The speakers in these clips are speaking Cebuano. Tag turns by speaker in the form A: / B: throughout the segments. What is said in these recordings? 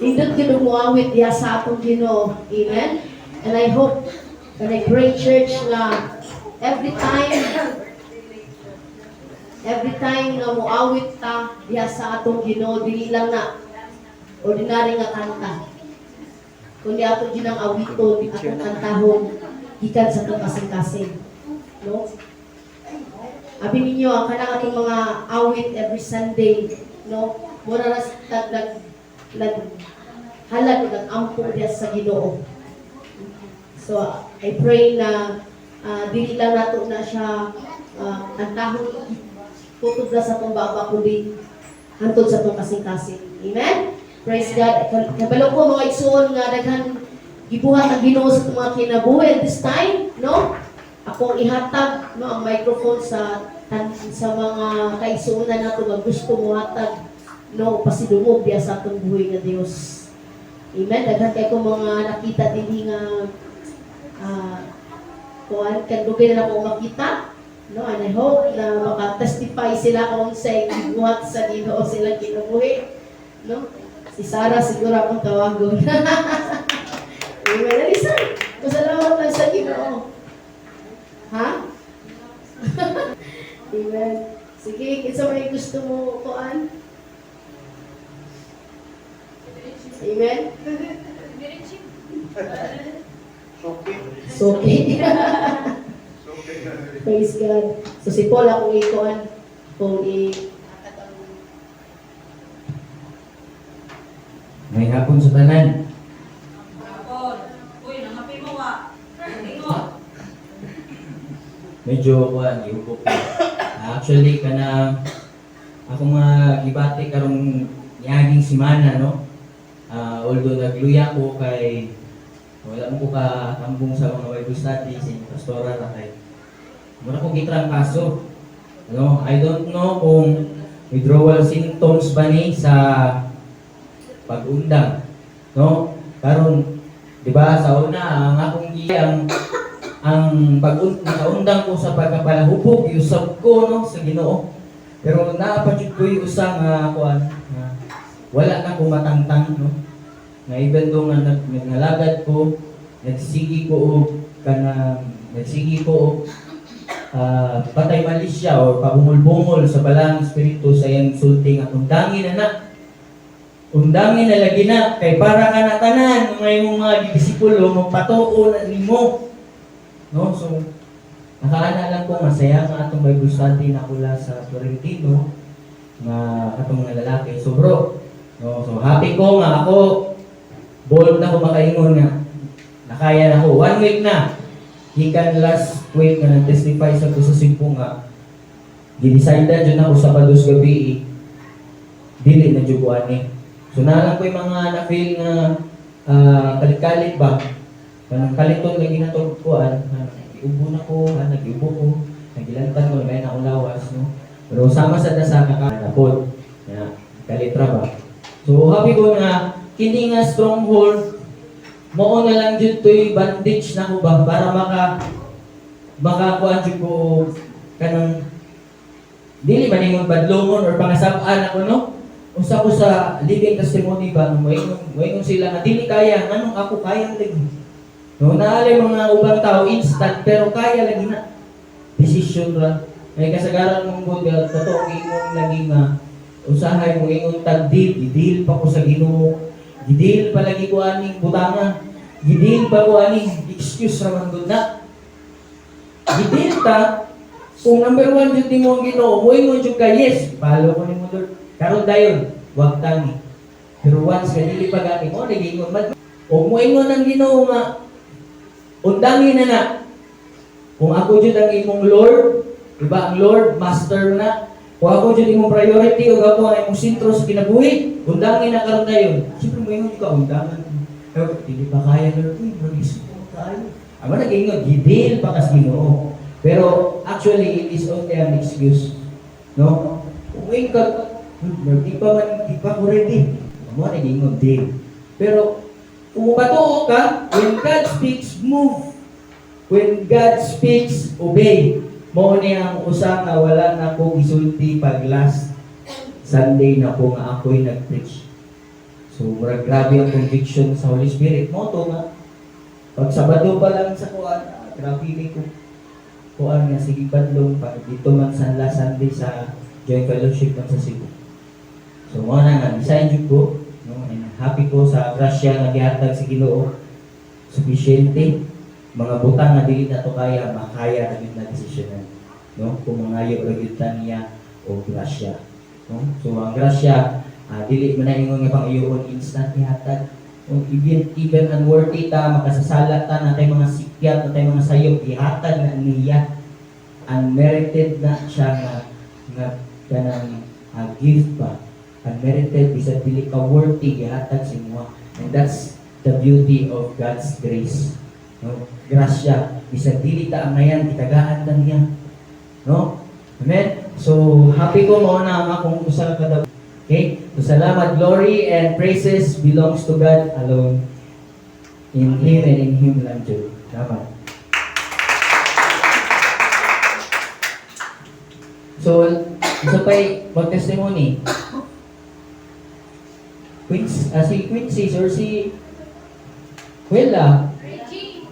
A: Nindot gyud muawit diha sa atong Ginoo. Amen. And I hope and I pray, church, nga every time nga muawit ta diha sa atong Ginoo, dili lang na ordinary nga kanta, kundi ato gyud ang awiton, atong kantahon gikan sa atong kasing-kasing, no? Abi ninyo ang kanang atong mga awit every Sunday, no, mura ra tag nag nag halad o nag-ampo diha sa Ginoo. So I pray na dili lang nato na siya kantahon kutob na sa atong baba, kundi hantod sa atong kasing-kasing. Amen. Praise God. Kabalo ko, mga igsoon, nga daghan gibuhat ang Ginoo sa atong mga kinabuhi at this time, no? Akong ihatag, no, ang microphone sa mga kaigsuonan nato nga gusto mohatag, no, pasidungog diha sa atong buhi nga Dios. Amen. Daghan kay ko mga nakita dinhi nga kuan kan dugay na ako makita, no, and I hope na maka-testify sila kung unsay gibuhat sa Ginoo silang kinabuhi, no? Si Sarah siguro akong tawagon. Amen. Alisa, pasalamat lang sa Ginoo. Ha? Amen. Sige, kinsa may gusto mo kuan? Amen.
B: Soke.
A: So, okay.
B: Soke.
A: Praise God. So si Paul akong ikuan kung i
C: May hapon sa tanan.
D: Hapon. Uy, nangapi mo wa. Ingot.
C: Medyo kuan iubo ko. Actually, kana ako nga gibati karong niaging semana, no. Although nagluya ko kay wala mo ko katambong sa mga Bible study sa inyong pastora ra kay mura ko gitrangkaso. No, I don't know kung withdrawal symptoms ba ni sa pag-undang. No? Karon, di ba, sa una ang akong gi ang pag nakaundang ko sa pagkapalahubog, yusab ko, no, sa Ginoo. Pero naa pa jud ko'y usa nga kuan nga wala na ko matangtang, no, nga even though nga nagngalagad ko, nagsigi ko og kanang nagsigi ko og patay malisya or pabungol-bungol sa Balaang Espiritu sa iyang sulti nga undangin na na, undangin na lagi na kay para ka na tanan mga imong mga disipulo mo patuo na nimo, no? So nakaana lang ko, masaya nga atong Bible study na kula sa Florentino nga atong mga lalaki. So bro, no, so happy ko nga ako bold na ko makaingon nga nakaya na ko one week na gikan last week nga nag-testify sa ko sa Cebu nga gidecide jud ako sa Sabados gabi dili na jud ko ani. So naa lang ko yung mga na-feel nga kalit-kalit ba, kanang kaliton lagi na to kuan, nag-ubo na ko, nag-ubo ko, nagilantad ko, nagay na akong lawas, no? Pero sama sa dasa kakanapod ya kalitra ba. So happy ko nga kini nga stronghold mao na lang jud to'y bandage na ko ba para makakuan jud ko kanang dili man ingon badlongon or pangasab-an ako, no? Usa ko sa living testimony ba nga moingon sila nga dili kaya, nganong ako kaya lagi, no? Naalay mga ubang tao instant, pero kaya lagi na, decision ra. May kasagaran mong good, totoo ingon lagi nga usahay mo ingon tag deal, gi-deal pa ko sa Ginoo, gi-deal pa lagi ko aning butanga, gi-deal pa ko aning excuse ra man gud na. Gi-deal ta kung number one jud nimo ang Ginoo, moingon jud ka, "Yes, follow ko nimo, Lord." Karon dayon, wag tani. Pero once nga dili pa gani mo, nagingon man. Og moingon ang Ginoo nga undangin na na. Kung ako jud ang imong Lord, diba ang Lord, Master na. Kung ako jud imong priority ug ako ang imong sentro sa kinabuhi, undangin na karon dayon. Siyempre moingon ka, undangan. Pero dili pa kaya, Lord, uy, mag-isip ko kaayo. Amo nag-ingon, gi-deal pa kas Ginoo. Pero actually, it is only an excuse. No? Kung moingon ka, "Lord, di pa man, di pa ko ready." Amo nag-ingon, deal. Pero kung matuo ka, when God speaks, move. When God speaks, obey. Mao ni ang usa nga wala na ko gisulti pag last Sunday. Sunday na ko nga ako'y nag-preach. So murag grabe ang conviction sa Holy Spirit mo to nga pag Sabado pa lang sa kuan, grabe ni ko kuan nga sige badlong pa dito man sa last Sunday sa Joy Fellowship man sa Cebu. So mo na nga design jud ko, no, and happy ko sa grasya nga gihatag sa Ginoo. Sufficiente mga butang nga dili nato kaya, makaya ra gyud na desisyonan, no, kung mangayo ra gyud ta niya og grasya, no. So ang grasya, dili man na ingon nga pang-iyon instant ihatag. Kung even unworthy ta, makasasala ta, natay mga sikyat, natay mga sayop, ihatag na niya. Unmerited na siya nga kanang gift ba. Unmerited, bisan dili ka worthy, gihatag sa imo. And that's the beauty of God's grace. No? Grasya, bisan dili ta angayan, gitagaan ta niya. No? Amen? So, happy ko mao na ang akong usa ka. Okay? So, salamat. Glory and praises belongs to God alone. In Him and in Him lang jud. Salamat. So, isa pa'y mag-testimony. Quincy, si Quincy or si Wella.
E: Regine!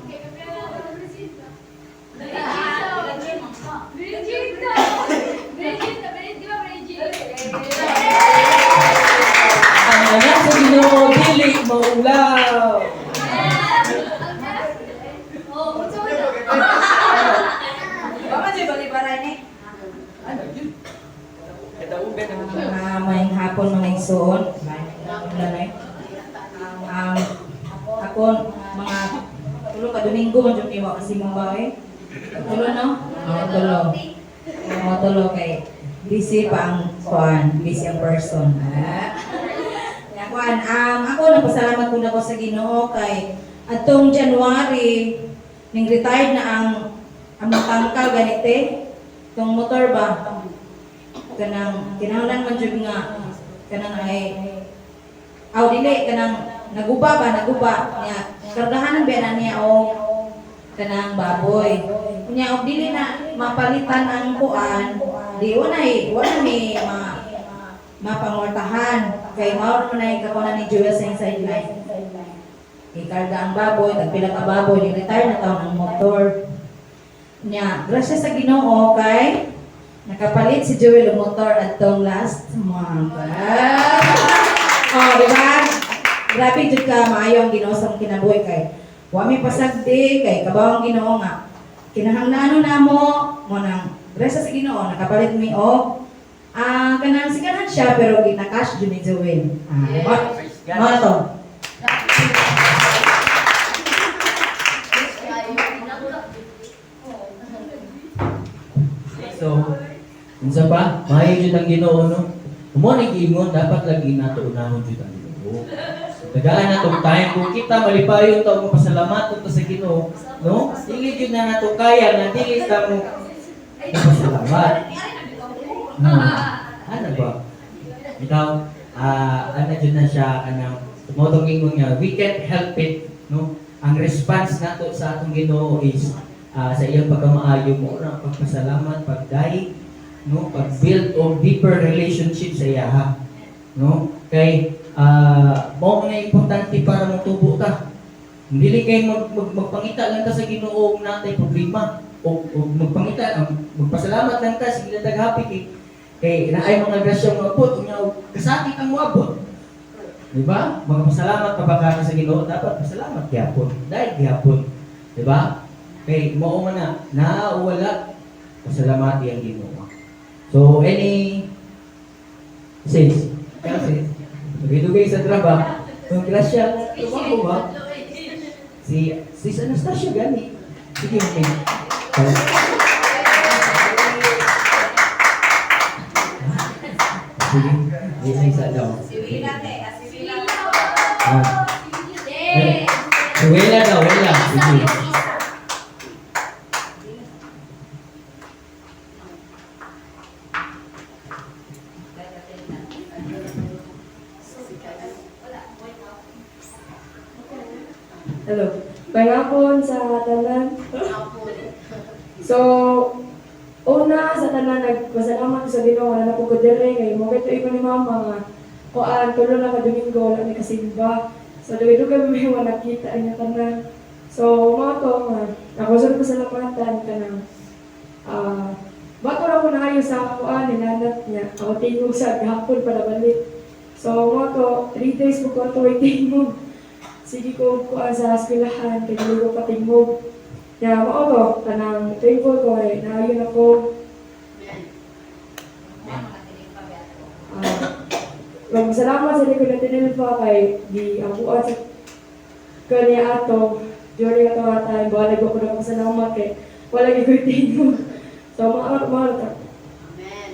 E: Regine! Di ba Regine?
C: Ang anak sa Ginoo dili maulaw.
E: Oh, unsa man na?
D: Baka dyan balibaray ni.
C: Ano yun? Kadaugan ang
D: Maayong hapon, mga igsoon. Maayong lanay. Ako, mga tulo ka Domingo man jud ni wa kasi mong eh. Tulo, no? Oo, tulo. Oo, tulo kay busy pa ang kuan, busy ang person. Ah. Kaya kuan, ako nagpasalamat ko na ko sa Ginoo kay atong January ning retired na ang tangkal ganite tong motor ba, kanang kinahanglan man jud nga kanang ay aw dili kanang naguba ba, naguba niya, kargahanan ba na niya og kanang baboy unya, og dili na mapalitan ang kuan, di wala ni ma mapangortahan kay mao man ay kakunan ni Joel sa sideline. Ikarga ang baboy, tagpila ka baboy, ni retire na taon ang motor niya. Grasya sa Ginoo kay nakapalit si Joel og motor atong last month. Ah! Oh, di ba? Grabe jud ka maayo ang Ginoo sa among kinabuhi kay wa mi pasagdi kay kabaw ang Ginoo nga kinahanglan namo mo nang grasya sa Ginoo nakapalit mi og kanang second hand siya pero gina-cash jud ni Joel. Ah, mao to.
C: So, unsa pa? Maayo jud ang Ginoo, no. Mo ni giingon dapat lagi nato unahon jud ang Ginoo. Tagaan natong time kung kita malipayon ta og mapasalamatan ta sa Ginoo, no? Dili jud na nato kaya na dili ta mo mapasalamat. Ano ba? Ikaw, ano jud na siya anang mo tong ingon nga we can't help it, no? Ang response nato sa atong Ginoo is sa iyang pagkamaayo mo na pagpasalamat, pagdayeg, no, pag-build og deeper relationship sa iyaha, no? Kay mao na importante para motubo ta. Dili kay magpangita lang ta sa Ginoo og natay problema o magpangita ang magpasalamat lang ta sige lang tag happy kay naay mga grasya moabot unya og kasakit ang moabot. Di ba? Magpasalamat ka ba ka sa Ginoo? Dapat pasalamat gyapon. Dahil gyapon. Di ba? Kay mao man na naa o wala, pasalamati ang Ginoo. So any sis, kasi dugay sa trabaho, kung grasya, tumako ba? Si Sis Anastasia gani. Sige, okay. Sige, isa-isa daw.
D: Si Willa te, si Willa.
C: Ah.
E: Yes!
C: Si Wela daw, Wela. Sige.
F: Hello. Panghapon sa tanan. So, una sa sa tanan, nagpasalamat ko sa Ginoo wala na po ko dire kay mo kay ko ni mama nga kuan tulo na ka Domingo wala mi kasimba. So dugay-dugay mi wala nakita niya tanan. So mao to nga ako sa pasalamatan kanang bago ra ko naayo sa kuan nilanat niya. Ako tingog sa gahapon para balik. So mao to 3 days ko ko ato tingog. Sige ko kuan sa eskwelahan kay dili ko patingog. Ya mao to kanang thankful ko kay naayo na ko. Magpasalamat sa likod na tinilpa kay di ang buhat sa kanya ato during ato nga time wala ko na pasalamat kay wala gyud ko'y tingog. So mga mga ta.
A: Amen.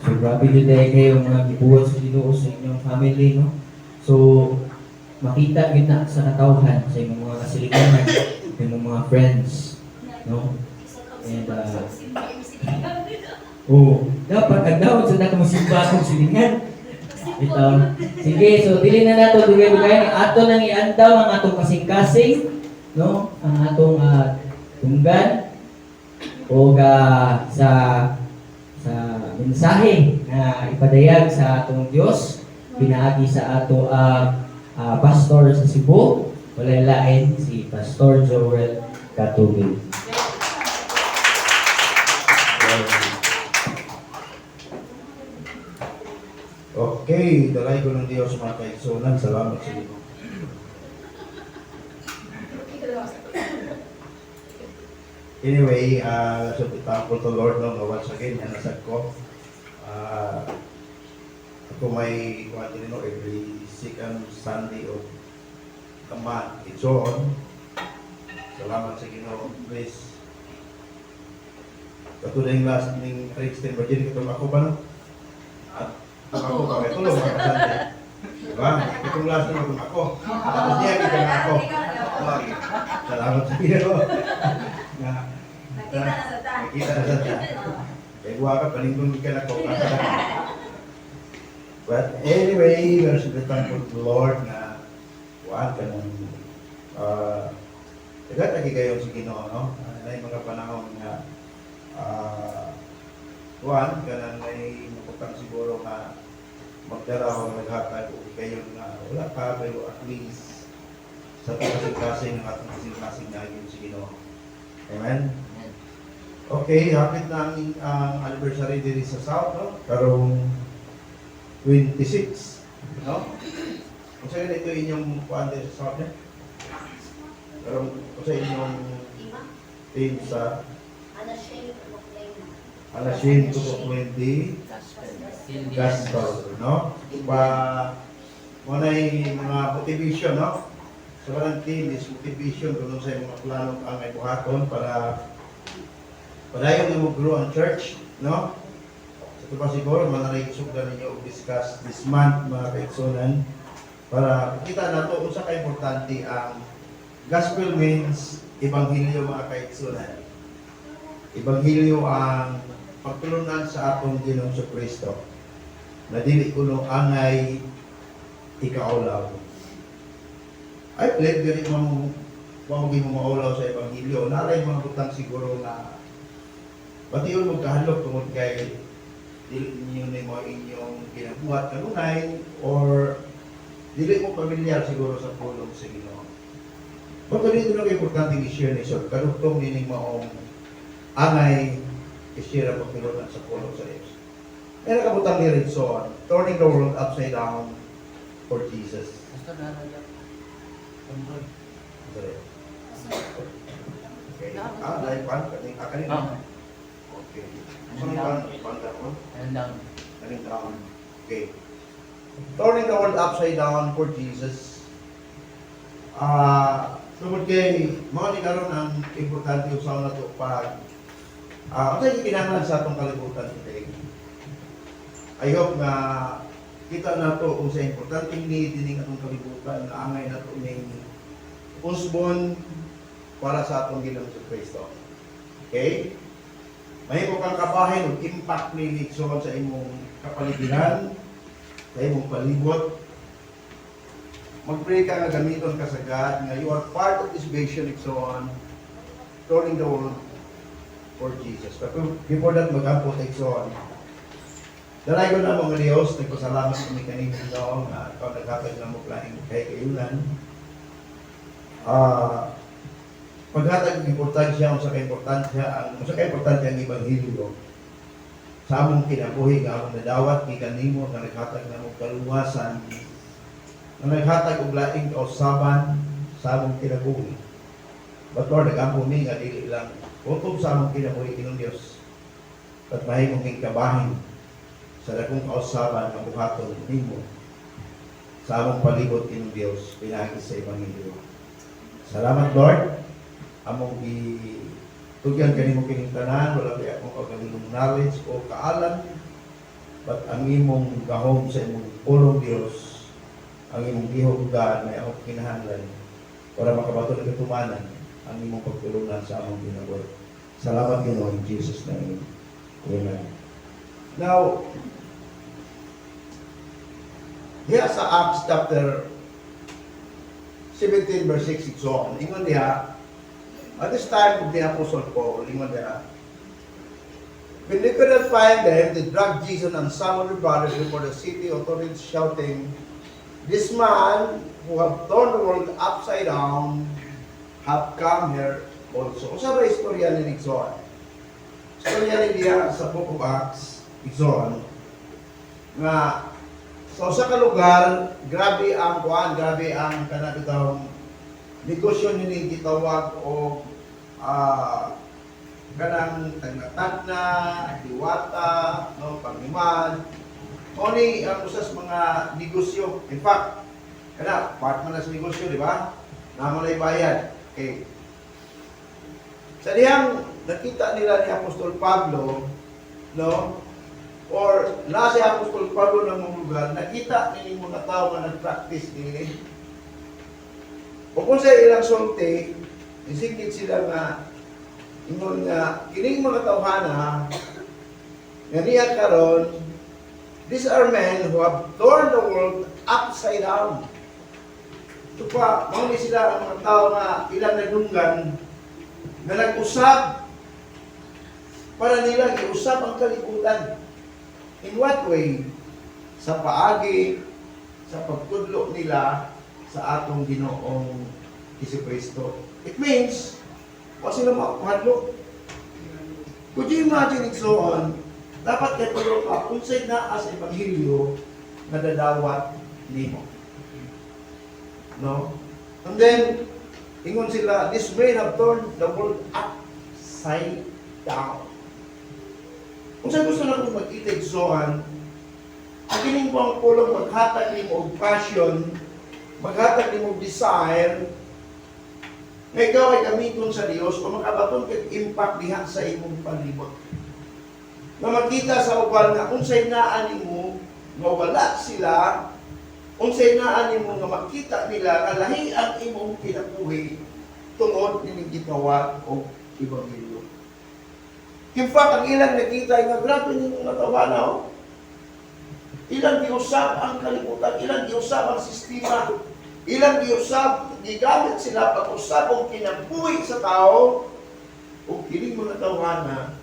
C: So grabe jud dahil kayo mga gibuhat sa Ginoo sa inyong family, no? So makita gyud na sa katawhan sa inyong mga kasilingan, sa inyong mga friends, no? And oh, dapat agdawat sa nato mosimba akong silingan. Ito. Sige, so dili na nato dugay-dugay ato nang iandaw ang atong kasing-kasing, no? Ang atong tunggan o sa sa mensahe na ipadayag sa atong Dios pinaagi sa ato ang pastor sa Cebu, walay lain si Pastor Joel Katubig.
B: Okay, dalay ko ng Diyos mga kaigsunan. Salamat sa Ginoo. Anyway, so thankful to Lord no, nga once again, nga nasad ko. Ako may kuan din no, every second Sunday of the month. It's on. Salamat sa Ginoo. Please. Katulad yung last ning Christine Virgin, katong ako pa no? At ako pa kay tulong mga Sunday. Diba? Itong last na katong ako. Tapos niya, kita na ako. Okay. Salamat sa Ginoo. Na,
D: Nakita na sa ta.
B: Nakita na sa ta. Kaya buha ka, palingkong ka na ko. But anyway, we are so thankful to the Lord na kuhaan ka ng lagi kayo sa Ginoo, no? Na mga panahon nga kuhaan ka ng may maputang siguro nga magdala o naghatag o kayo nga wala pa, pero at least sa kasing-kasing ng atong kasing-kasing na yun sa Ginoo. Amen? Okay, hapit na ang anniversary diri sa South, no? Karong 26, no? Unsa ganito inyong kuan diri sa South, ne? Karong unsa inyong team sa
A: Unashamed to proclaim.
B: Unashamed to proclaim the gospel, no? Pa mo na mga motivation, no? Sa kanang team is motivation kung sa mga plano ang ay buhaton para padayon na mo-grow ang church, no? Sa ito pa siguro, mananay sugdan ninyo og discuss this month, mga kaigsunan, para kita nato kung sa ka-importante ang gospel means ebanghelyo, mga kaigsunan. Ebanghelyo ang pagtulunan sa atong Ginoong Kristo na dili kuno angay ikaulaw. I believe dili mo mo mo maulaw sa ebanghelyo. Naray mga butang siguro nga bation mo kahalok tungod kay dili ninyo nimo inyong ginabuhat kanunay or dili mo pamilyar siguro sa pulong sa Ginoo. But dito lang importante i-share ni Sir, kadugtong nining maong angay i-share ang pagtulunan sa pulong sa Diyos. Kaya nakabutang ni Ridson, turning the world upside down for Jesus. Sorry. Okay. Live pan, kaning kanin. Okay. So, pan, pan down. Kaning down. Okay. Turning the world upside down for Jesus. Tungod kay mao ni karon ang importante usaw na to pag unsay kinahanglan sa atong kalibutan today. I hope nga kita na to kung sa importanteng need dining atong kalibutan na angay nato ning usbon para sa atong Ginoong Kristo. Okay? Mahimo kang kabahin og impact ni Nixon sa imong kapaligiran, sa imong palibot. Mag-pray ka nga gamiton ka sa God, nga you are part of this vision, and so on, turning the world for Jesus. But before that, mag-ampo and so on. Dalaygon namo nga Dios, nagpasalamat kami kanimo, Ginoo, nga ikaw naghatag namo laing kahigayunan. Paghatag og importansya unsa ka importante ang ebanghelyo sa among kinabuhi nga among nadawat gikan nimo, nga naghatag namo kaluwasan, nga naghatag og laing kausaban sa among kinabuhi. But Lord, nagampo mi nga dili lang utob sa among kinabuhi, Ginoong Dios, but mahimo ming kabahin sa dakong kausaban nga buhaton nimo sa among palibot, Ginoong Dios, pinaagi sa ebanghelyo. Salamat, Lord. Among gitugyan kanimo kining tanan, wala pa akong kaugalingong knowledge o kaalam, but ang imong gahom sa imong pulong, Dios, ang imong gihog, God, may akong kinahanglan para makabaton ng katumanan ang imong pagtulungan sa among kinabuhi. Salamat, Ginoo, in Jesus' name. Amen. Now, diha sa Acts chapter 17 verse 6 and so on, ingon diha, at this time of the Apostle Paul, ingon diha, "When they could not find them, they dragged Jason and some of the brothers before the city authorities, shouting, 'This man who have turned the world upside down have come here also.'" Unsa ba istorya ni igsoon? Istorya ni diha sa Book of Acts, igsoon, nga sa usa ka lugar, grabe ang kuan, grabe ang kana bitawng negosyo ni gitawag og kanang tagna-tagna, diwata, no, pangiman. Mao ni ang usa sa mga negosyo. In fact, kana part man na sa negosyo, di ba? Naa man bayad. Okay. Sa dihang nakita nila ni Apostol Pablo, no? Or na si Apostol Pablo ng mga lugar, nakita ni mga tao nga nag-practice nini. O kung sa ilang sulti, isigit sila nga ingon nga kining mga tawhana nga niya karon, "These are men who have turned the world upside down." Ito pa, mao ni sila ang mga tao nga ilang nadunggan na nag-usab para nila giusab ang kalibutan. In what way? Sa paagi sa pagtudlo nila sa atong Ginoong Kristo. It means, wa sila makahadlok. Could you imagine it so on? Dapat kay tulo ka, unsay naa sa ebanghelyo nga nadawat nimo. No? And then, ingon sila, "This men have turned the world upside down." Kung sa gusto na kong makita igsoon, ang kining pang pulong maghatag nimo og passion, maghatag nimo og desire, nga ikaw ay gamiton sa Dios o makabaton kag impact diha sa imong palibot. Nga makita sa uban nga unsay naa nimo nga wala sila, unsay naa nimo nga makita nila nga lahi ang imong kinabuhi tungod nining gitawag og ebanghelyo. In fact, ang ilang nakita ay nga grabe ning mga tawana, oh. Ilang giusab ang kalibutan, ilang giusab ang sistema, ilang giusab, gigamit sila pag-usab og kinabuhi sa tao, ug kining mga tawhana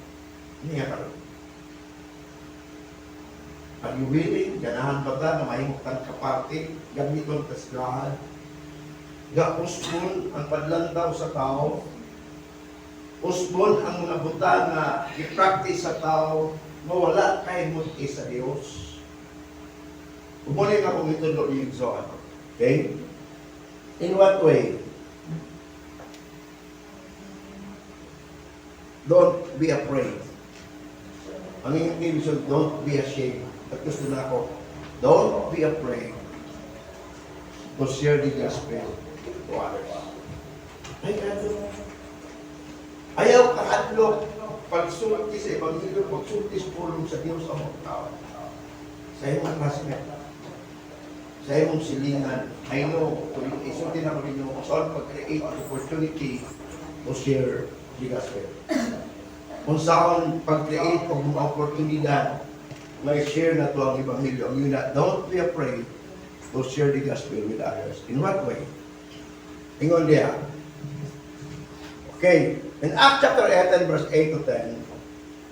B: niya karon. Are you willing? Ganahan ba ta na mahimo kang kaparte, gamiton ka sa God? Ga usbon ang padlantaw sa tao, usbon ang mga butang nga i-practice sa tao nga wala kay muti sa Dios. Mao ni nga akong itudlo ni igsoon. Okay? In what way? Don't be afraid. Ang inyong ibig, don't be ashamed. At gusto na ako, don't be afraid to share the gospel to others. Ay, kahadlok. Ayaw kahadlok pagsulti sa Ebanghelyo, pagsulti sa pulong sa Diyos sa mga tao. Sa imong classmate, sa imong silingan, I know, kung isulti na ko ninyo, kung saan pag-create opportunity to share the gospel. Kung saan pag-create og mga oportunidad, may share na to ang Ebanghelyo. Ang yun na, don't be afraid to share the gospel with others. In what way? Ingon diha. Okay, in Acts chapter 8 and verse 8 to 10,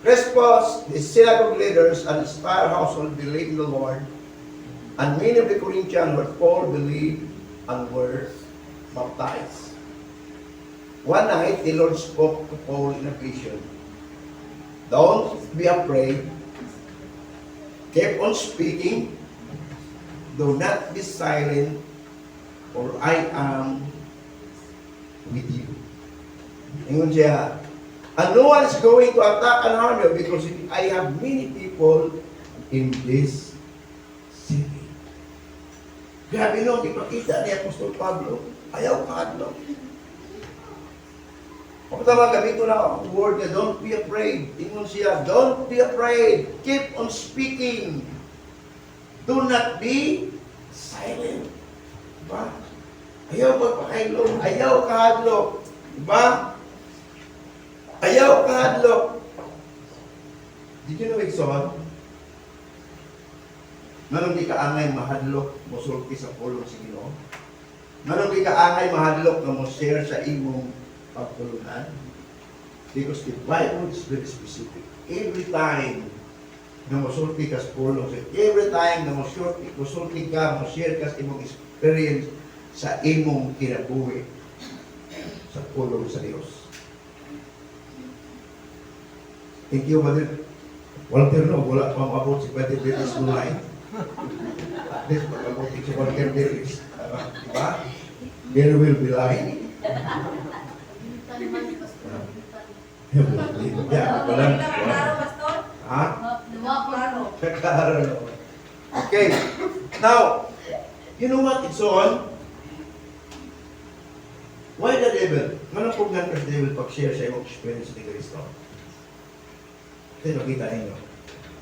B: Crispus, the synagogue leaders and his entire household believed in the Lord, and many of the Corinthians were Paul believed and were baptized. One night, the Lord spoke to Paul in a vision. "Don't be afraid. Keep on speaking. Do not be silent, for I am with you." Ingon siya, "And no one is going to attack and harm you because I have many people in this city." Grabe no, ipakita ni Apostol Pablo. Ayaw kahadlok. Pagkatama, gamito na ang word niya, "Don't be afraid." Ingon siya, "Don't be afraid. Keep on speaking. Do not be silent." Diba? Ayaw magpakailong. Ayaw kahadlok. Diba? Ayaw kahadlok. Did you know, Igsoon? Nganong di ka angay mahadlok mosulti sa pulong sa Ginoo? Nganong di ka angay mahadlok nga mo share sa imong pagtulunan? Because the Bible is very specific. Every time na mosulti ka sa pulong, every time na mosulti ka, mo share ka sa imong experience sa imong kinabuhi sa pulong sa Dios. Thank you, Brother Walter, no? Wala pa maabot si Brother Davis Gulay. At least pag-abot si Walter Davis. Diba? There will be light.
A: Bilitan man, Pastor. Bilitan.
B: Yeah, wala.
D: Klaro, Pastor?
B: Ha?
E: Duwa ko.
D: Klaro.
B: Klaro, no? Okay. Now, you know what? It's on. Why the devil? Nganong pugnan ka sa devil pag-share sa imong experience ni Kristo? Ito makita ninyo.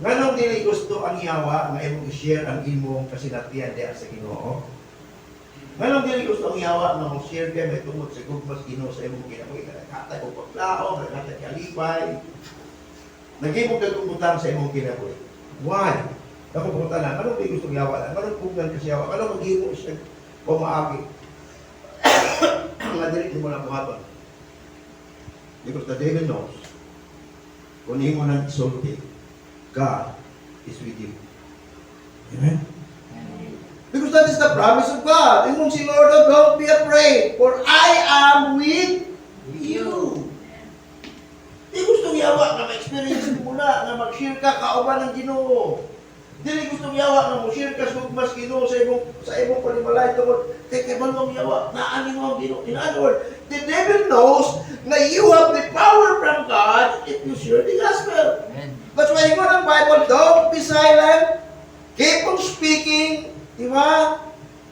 B: Nganong dili gusto ang yawa nga imong i-share ang imong kasinatian diha sa Ginoo? Nganong dili gusto ang yawa nga mo share kay may tungod sa gugma sa Ginoo sa imong kinabuhi, nga naghatag og paglaom, naghatag kalipay, naghimog kag butang sa imong kinabuhi? Why? Ako pumunta na, nganong dili gusto ang yawa na? Nganong pugnan ka sa yawa? Nganong maghimo siya pamaagi nga dili mo na buhaton? Because the devil knows, kung imo nang isulti, God is with you. Amen? Because that is the promise of God. Ingon si Lord, "Oh, don't be afraid, for I am with you." Di gustong yawa nga ma-experience mo na, nga mag-share ka kauban ng Ginoo. Dili gustong yawa nga mo share ka sa gugma sa Ginoo sa imong panimalay tungod kay kay ang yawa naa nimo ang Ginoo. In other words, the devil knows na you have the power from God if you share the gospel.
C: Amen.
B: That's why ingon ang Bible, "Don't be silent. Keep on speaking." Di ba?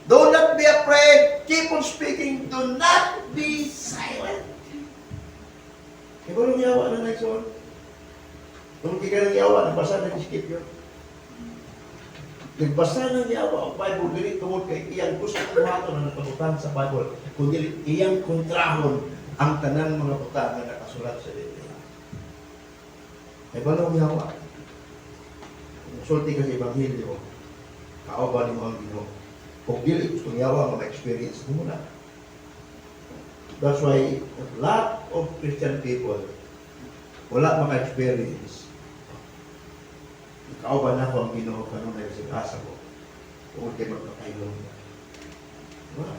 B: "Do not be afraid. Keep on speaking. Do not be silent." Di ba nung yawa na Nixon? Kung di ka ng yawa, nagbasa ng scripture. Nagbasa ng yawa ang Bible, dili tungod kay iyang gusto buhaton na nakabutan sa Bible, kundi iyang kontrahon ang tanang mga butang na nakasulat sa Biblia. Ay ba nung yawa? Kung sulti ka sa Ebanghelyo, kauban mo ang Ginoo. Kung dili gusto yawa nga ma-experience mo na. That's why a lot of Christian people wala maka-experience. Kauban nako ang Ginoo kanunay sa asa ko. Tungod kay magpakailong niya. Diba?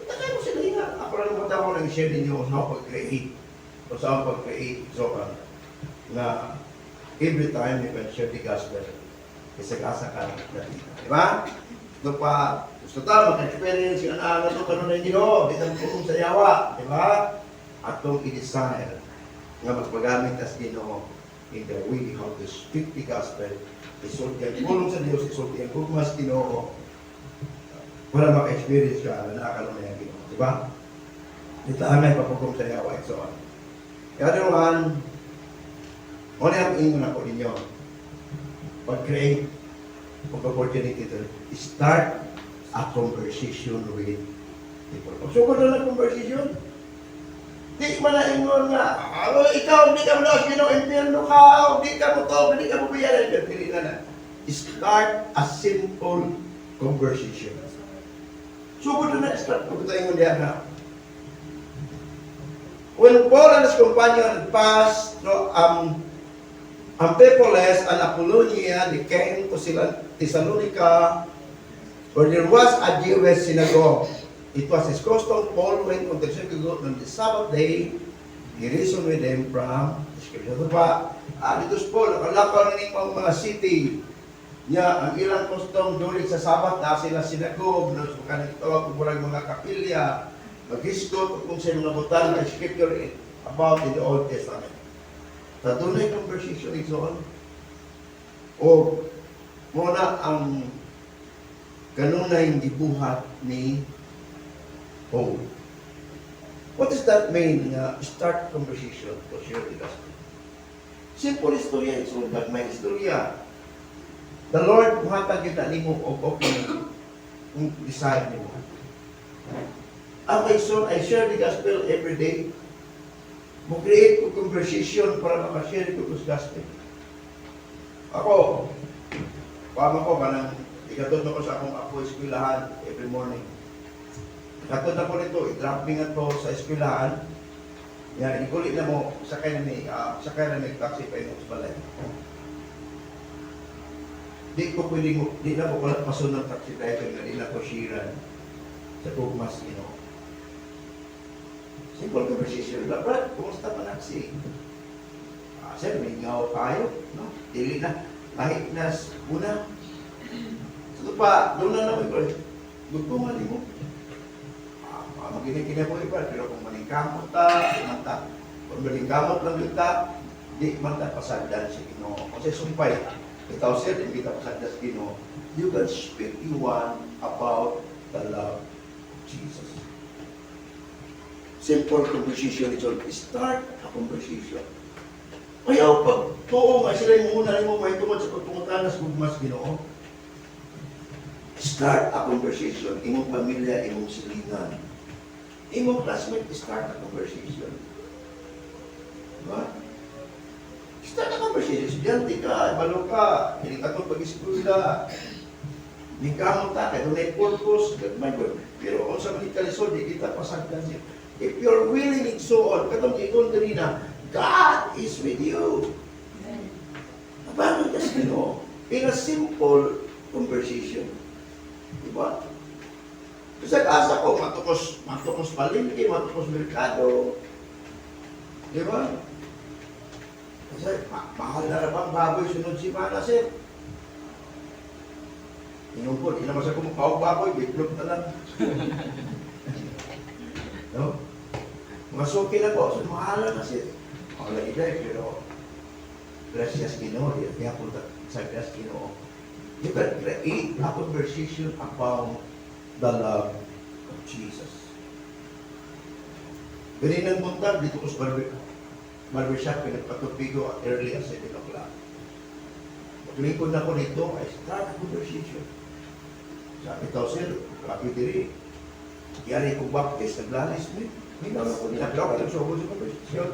B: Punta kayo sila nga. Ako lang naman ako nang share ninyo sa ako pag-create. O sa ako pag-create. So, nga every time you can share the gospel, isag-asa ka na. Di ba? Ito pa, gusto ta, maka-experience yung anak na ito, kanunay Ginoo, di tayo sa yawa. Di ba? Atong i-desire nga magpagamit tas Ginoo in the way how to speak the gospel, isulti ang pulong sa Diyos, isulti ang gugma sa Ginoo, para maka-experience ka na nakakanunay ang Ginoo. Di ba? Ito angay papugong sa yawa and so on. The other one, ano ang ingon ako ninyo? Pag-create of opportunity to start a conversation with people. Pag na ng conversation, di man na ingon nga, "Ano, ikaw, hindi ka mo na, Ginoo, impyerno ka, hindi ka mo to, hindi ka mo biyaran." Dili na na. Start a simple Conversation. Sugod na na-start ko tayo niya na. When Paul and his companion passed through Amphipolis and Apollonia, they came to Thessalonica, where there was a Jewish synagogue. It was his custom. Paul went on the synagogue on the Sabbath day. He reasoned with them from the Scripture. Ito pa, dito si Paul, nakalakaw na mga mga city niya, ang ilang custom during sa Sabbath, na sila synagogue, na kanang tawag kung murag mga kapilya, maghisgot kung sa mga butang na scripture about in the Old Testament. Sa dunay conversation, igsoon. O muna ang kanunay gibuhat ni Paul. What does that mean nga start conversation to share the gospel? Simple istorya, igsoon, gagmay istorya. The Lord muhatag gyud na nimo og opening kung desire nimo. Ako, igsoon, I share the gospel every day. Mo create ko conversation para makashare ko sa gospel. Ako, pama ko kanang ikatod ko sa akong apo eskwelahan every morning. Ikatod na ko nito, i-drop me nga to sa eskwelahan. Yan, ikulit na mo, sakay na mi taxi pa sa balay. Di ko pwede mo, di na ko wala paso ng taxi driver nga di na ko shiran sa gugmas Ginoo. Simple conversation lang, "Brad, kumusta pa naksi?" "Ah, sir, may ngaw tayo, no? Dili na, kahit na una." So pa, doon na naman ko, gusto nga mo. Ah, maginig ko iba, pero kung maningkamot ta, di man ta, kung maningkamot lang yun ta, di man ta pasagdan sa Ginoo. Kasi sumpay, ikaw sir, hindi ka pasagdan sa Ginoo. You can speak you want about the love of Jesus. Simple conversation is all. Start a conversation. Ayaw pag tuo nga sila yung una nimo may tungod sa pagpangutana sa gugmas Ginoo. Start a conversation. Imong pamilya, imong silingan. Imong classmate, start a conversation. Diba? Start a conversation. Estudyante ka, balo ka, hindi ka itong pag-eskwela. Hindi ka mo ta, kaya doon ay purpose, my God. Pero kung sa mga kalisod, di kita pasagdan siya. If you're willing and so on, katong ingon kanina, God is with you. Abangan ka sa Ginoo. In a simple conversation. Diba? Kasi asa ko, matukos, matukos palengke, matukos merkado. Diba? Kasi mahal na bang baboy sunod si Mana, sir? Ingon ko, di naman sa kumukaw baboy, bitlog na lang. No? Mga suki na ko, so mahal na sir. Ako lagi dahil, pero gracias Ginoo, di kaya po sa gracias Ginoo. You can create a conversation about the love of Jesus. Ganinang buntag, dito ko sa barbershop, pinagpatupi ko early as 7 o'clock. Paglingkod na ko nito, I start a conversation. Sabi daw, "Sir, grabe diri. Yari ko baptist, naglalis mi." Minaw na ko nila. Pero ako nagsugod sa conversation.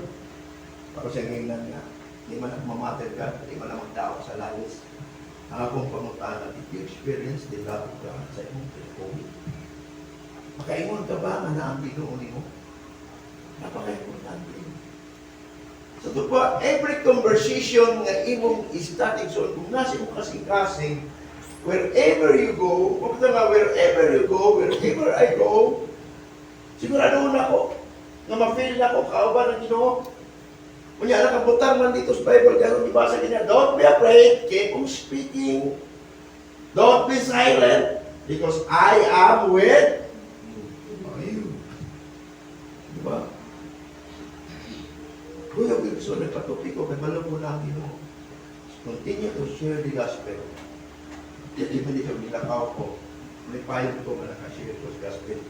B: Para sa ngayon nga, di man ako mamater ka, di man ako magdao sa lalis. Ang akong pangutana, did you experience the love of God sa imong kinabuhi? Makaingon ka ba nga naa ang Ginoo nimo? Napaka-importante. So ito po, every conversation nga imong starting, so kung nasa imong kasing-kasing, wherever you go, huwag nga wherever you go, wherever I go, sigurado na ako, nga ma-feel na ako, kauban ng Ginoo. Kunya nakabutang man dito sa Bible, kaya ibasa niya, "Don't be afraid, keep on speaking, don't be silent, because I am with you." Diba? Kuya Wilson, nagpatupi ko, kay malo ko na ang Ginoo. Continue to share the gospel. Di ba dito nilakaw ko, may payag ko nga nakashare ko sa gospel.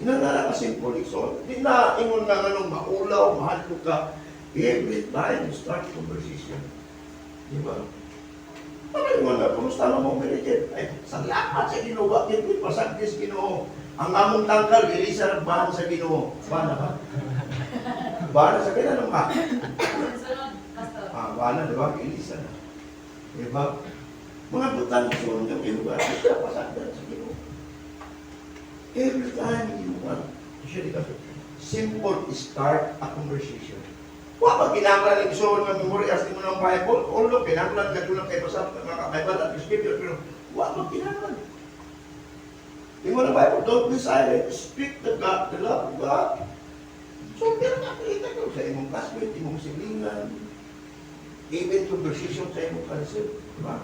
B: Inana ka simple, so, di na ingon nga anong maulaw, mahal ko ka. Every time you start conversation. Di ba? Parang ingon nga, "Kumusta na mo, manager?" "Ay, salamat sa Ginoo, bakit may pasagdis Ginoo. Ang among tangkal, Elisa nagbahan sa Ginoo." Bana ba? Bana sa kailan ka?
E: Sunod, Pastor.
B: Ah, bana, di ba? Elisa na. Di ba? Mga butang so nga kayo siya pasagdan sa Ginoo. Every time you want to share the gospel, simple, start a conversation. Wa pa kinahanglan igsoon nga memorize nimo ng Bible, although kinahanglan ka lang kay basa mga Bible at scripture, pero wa pa kinahanglan. Ingon ang Bible, don't be silent, speak the God, the love of God. So, pero nakita ko sa imong classmate, imong silingan, even conversation sa imong cousin, di ba?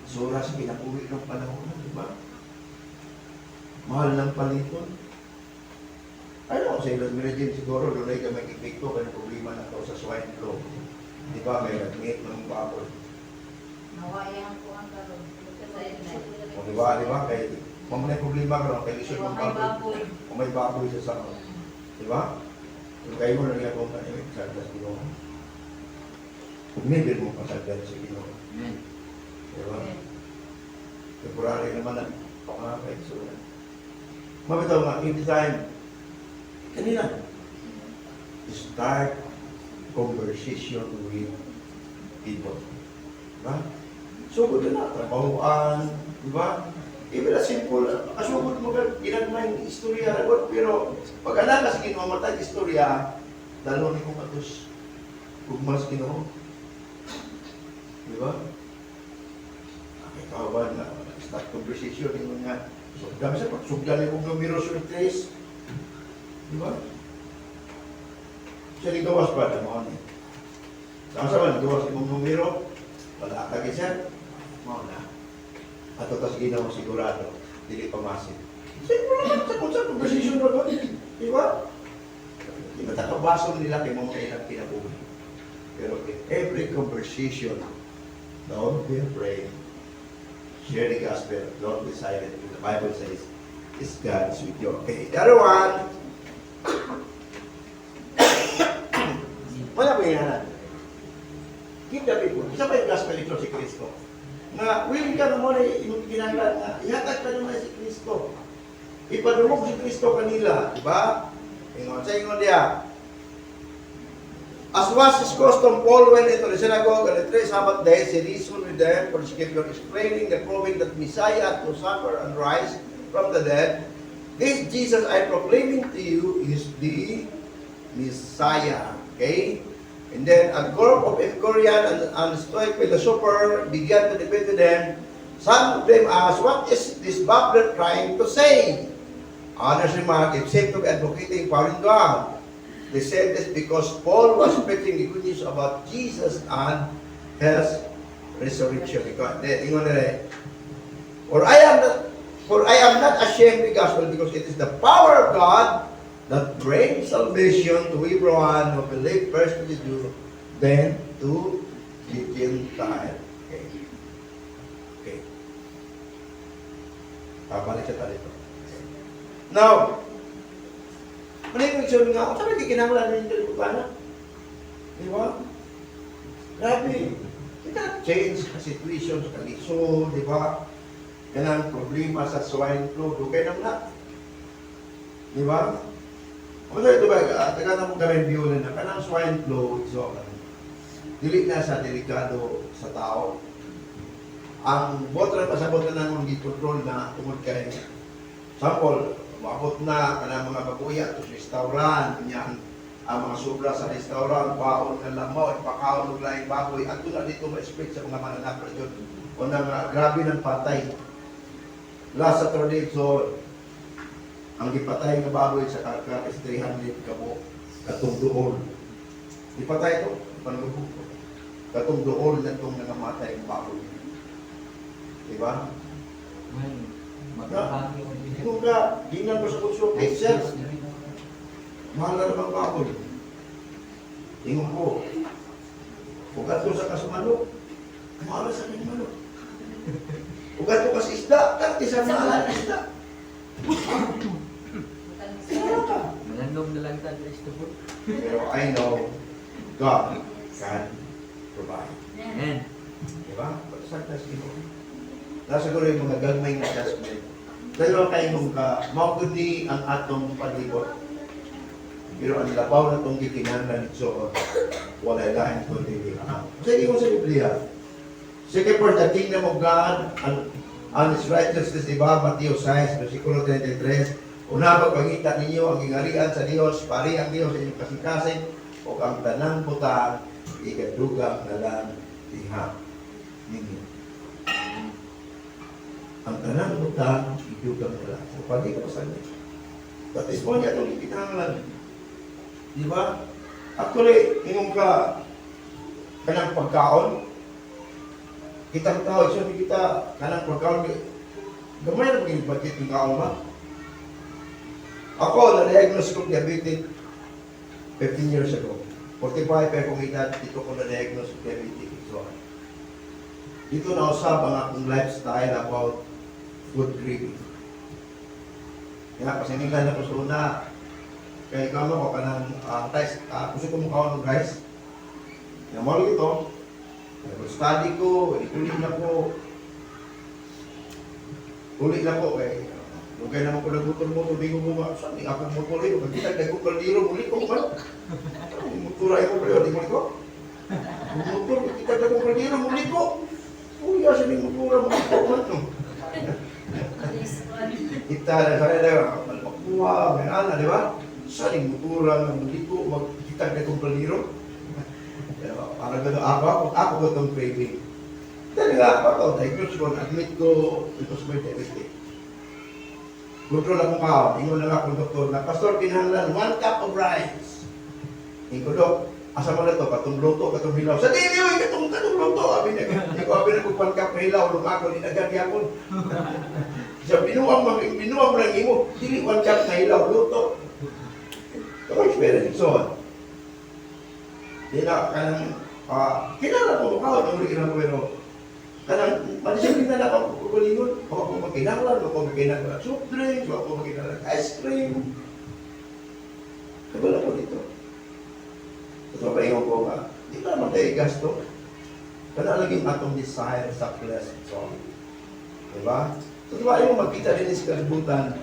B: Sura sa kinabuhi ng panahon na, di ba? Mahal ng paliton. I know, sa ilang Mary Jane siguro, doon ay ka may epekto kaya problema na to sa swine flu. Di ba, may nag-meat ng baboy.
D: Nawa iyang kuan karon.
B: O di ba, kay, kung may problema ka kay lisod ng
D: May
B: baboy.
D: baboy.
B: Kung may baboy sa sao. Di ba? Kung kayo mo na kung kanina, sagdas Ginoo. Kung never mo pasagdan sa Ginoo.
C: Amen.
B: Di ba? Temporary naman na mga kaigsunan. Mabitaw nga, every time, kanina, start conversation with people. Diba? Sugod na, trabahoan, di ba? Even a simple, kasugod mo ka, ginagmay yung istorya, ragot, pero pag anak ka sa Ginoo, matag istorya, dalo ni kong atos, ugmas Ginoo. Di ba? Ikaw ba na start conversation yung nga, so dami sa pagsugdan ni kong numero sur tres, di ba? Siya ni gawas pa na mao ni. Sama sa man gawas imong numero, wala ka sir, mao na. Ato tas Ginoo sigurado, dili pa masin. Siguro lang sa kung sa conversation ra ba? Di ba? Di ba takabason nila kay mga ilang kinabuhi. Pero in every conversation, don't be afraid. Share the gospel. Don't be silent. The Bible says, is God is with you. Okay, the other one. Wala po yan. Give the people. Isa pa yung gospel ito si Kristo. Nga, willing ka naman ay imong kinahanglan nga, ihatag ka naman si Kristo. Ipadulong si Kristo kanila, di ba? Ingon sa ingon diya. As was his custom, Paul went into the synagogue on the three Sabbath days. He reasoned with them for the scripture, explaining and proving that Messiah had to suffer and rise from the dead. This Jesus I proclaiming to you is the Messiah. Okay? And then a group of Epicurean and Stoic philosopher began to debate with them. Some of them asked, "What is this babbler trying to say?" Others remarked, "It seemed to be advocating foreign God." They said this because Paul was preaching the good news about Jesus and his resurrection. Because, ingon na rin, For I am not ashamed of the gospel because it is the power of God that brings salvation to everyone who believe, first to the Jew, then to the Gentile. Okay. Okay. Babalik sa talito. Now, ano yung sabi nga, sabi, di kinahanglan ng kalibutan na. Di ba? Grabe. You cannot change the situation sa kalisod, di ba? Kanang problema sa swine flu, dugay naman na. Di ba? O ito ba, taga na mong review na na, kanang swine flu, so, dili na sa delikado sa tao. Ang buot ra pasabot na nang gi-control na tungod kay sample, maabot na kanang mga babuya to sa restaurant, nya ang mga sobra sa restaurant, baon nga lamaw, ipakaon og laing baboy, adto na dito ma-spread sa mga mananap jud. O nang grabe ng patay. Last Saturday, so ang gipatay nga baboy sa Carcar is 300 ka buok katong duol. Gipatay to, panugbo. Katong duol na itong nangamatay ang baboy. Di ba?
C: Man, magkakagi ko rin.
B: Kung ka, gingan ko sa konsulta, eh, sir, mahal na naman baboy. Ingon ko, kung ato sa kasumanok, mahal sa kanyang manok. Kung ato ka sa isda, kati sa mahal ang isda. Wala ka.
C: Manandong na lang tayo sa po.
B: Pero I know God can provide.
C: Amen.
B: Di ba? Saan ka siguro? Nasa siguro yung mga gagmay nga adjustment. Dahil kayo mong ka, mao gud ni ang atong palibot. Pero ang labaw na itong gikinahanglan igsoon, walay lain kundi ang. Sa ingon sa Biblia, Seek first the kingdom of God and His righteousness, di ba? Mateo 6, versikulo 33. Una, pagpangita ninyo ang gingarian sa Dios, pari ang Dios sa inyong kasing-kasing, o ang tanang butang, ikadugang na lang diha ninyo. Ang tanang butang, idugang na lang. So, pwede ka pa sa inyo. That is mo niya itong ikinahanglan. Di ba? Actually, ingon ka, kanang pagkaon, kitang tao, so kita, kanang pagkaon, gamay na maging budget yung kaon ba? Ako, na-diagnose ko diabetic 15 years ago. 45 pa akong edad, dito ko na-diagnose ko diabetic. So, dito na usab ang akong lifestyle about food craving. Kaya pasinigan ako sa una, kaya ikaw ko kanang rice, gusto ko mukhaon ng rice. Yung mo ito, Bible study ko, ikulit na ko. Uli na ko, kay lugay naman ko nagutol mo, tubig ko mga, saan ni akong motor eh, pagkita, nagko kaldero, muli ko man. Motor ay ko, pero di muli ko. Motor, kita nagko kaldero, muli ko. Uy, asa ni motor, muli ko man. Kita na sa na, makuha, may ana, di ba? Saan ni motor nga muli ko, magkita nagko kaldero. Pero parang gano'n, ako ko itong craving. Talaga, ako, diagnose ko, admit ko, because may diabetic. Control akong kaon. Ingon lang akong doktor na, "Pastor, kinahanglan 1 cup of rice." Ingon ko, "Dok, asa man na to? Katong luto, katong hilaw?" "Sa dili, oy, katong luto." Abi niya, hindi ko abi na kung 1 cup na hilaw, nung ako, ninagan yapon. Sa binuang, binuang mo lang imo, dili 1 cup na hilaw, luto. Ito experience. So, di na, kanang, kinala ko, mukha, uli ko pero, kanang, madisiplina na ako kukulingon. Ako ko magkinahanglan, ako magkinahanglan soft drinks, ako magkinahanglan ice cream. Kabala ko dito. Ito pa ingon ko nga, di ba naman tayo gasto? Kana lagi atong desire sa flesh. So, diba? So, diba yung magkita din sa kalibutan?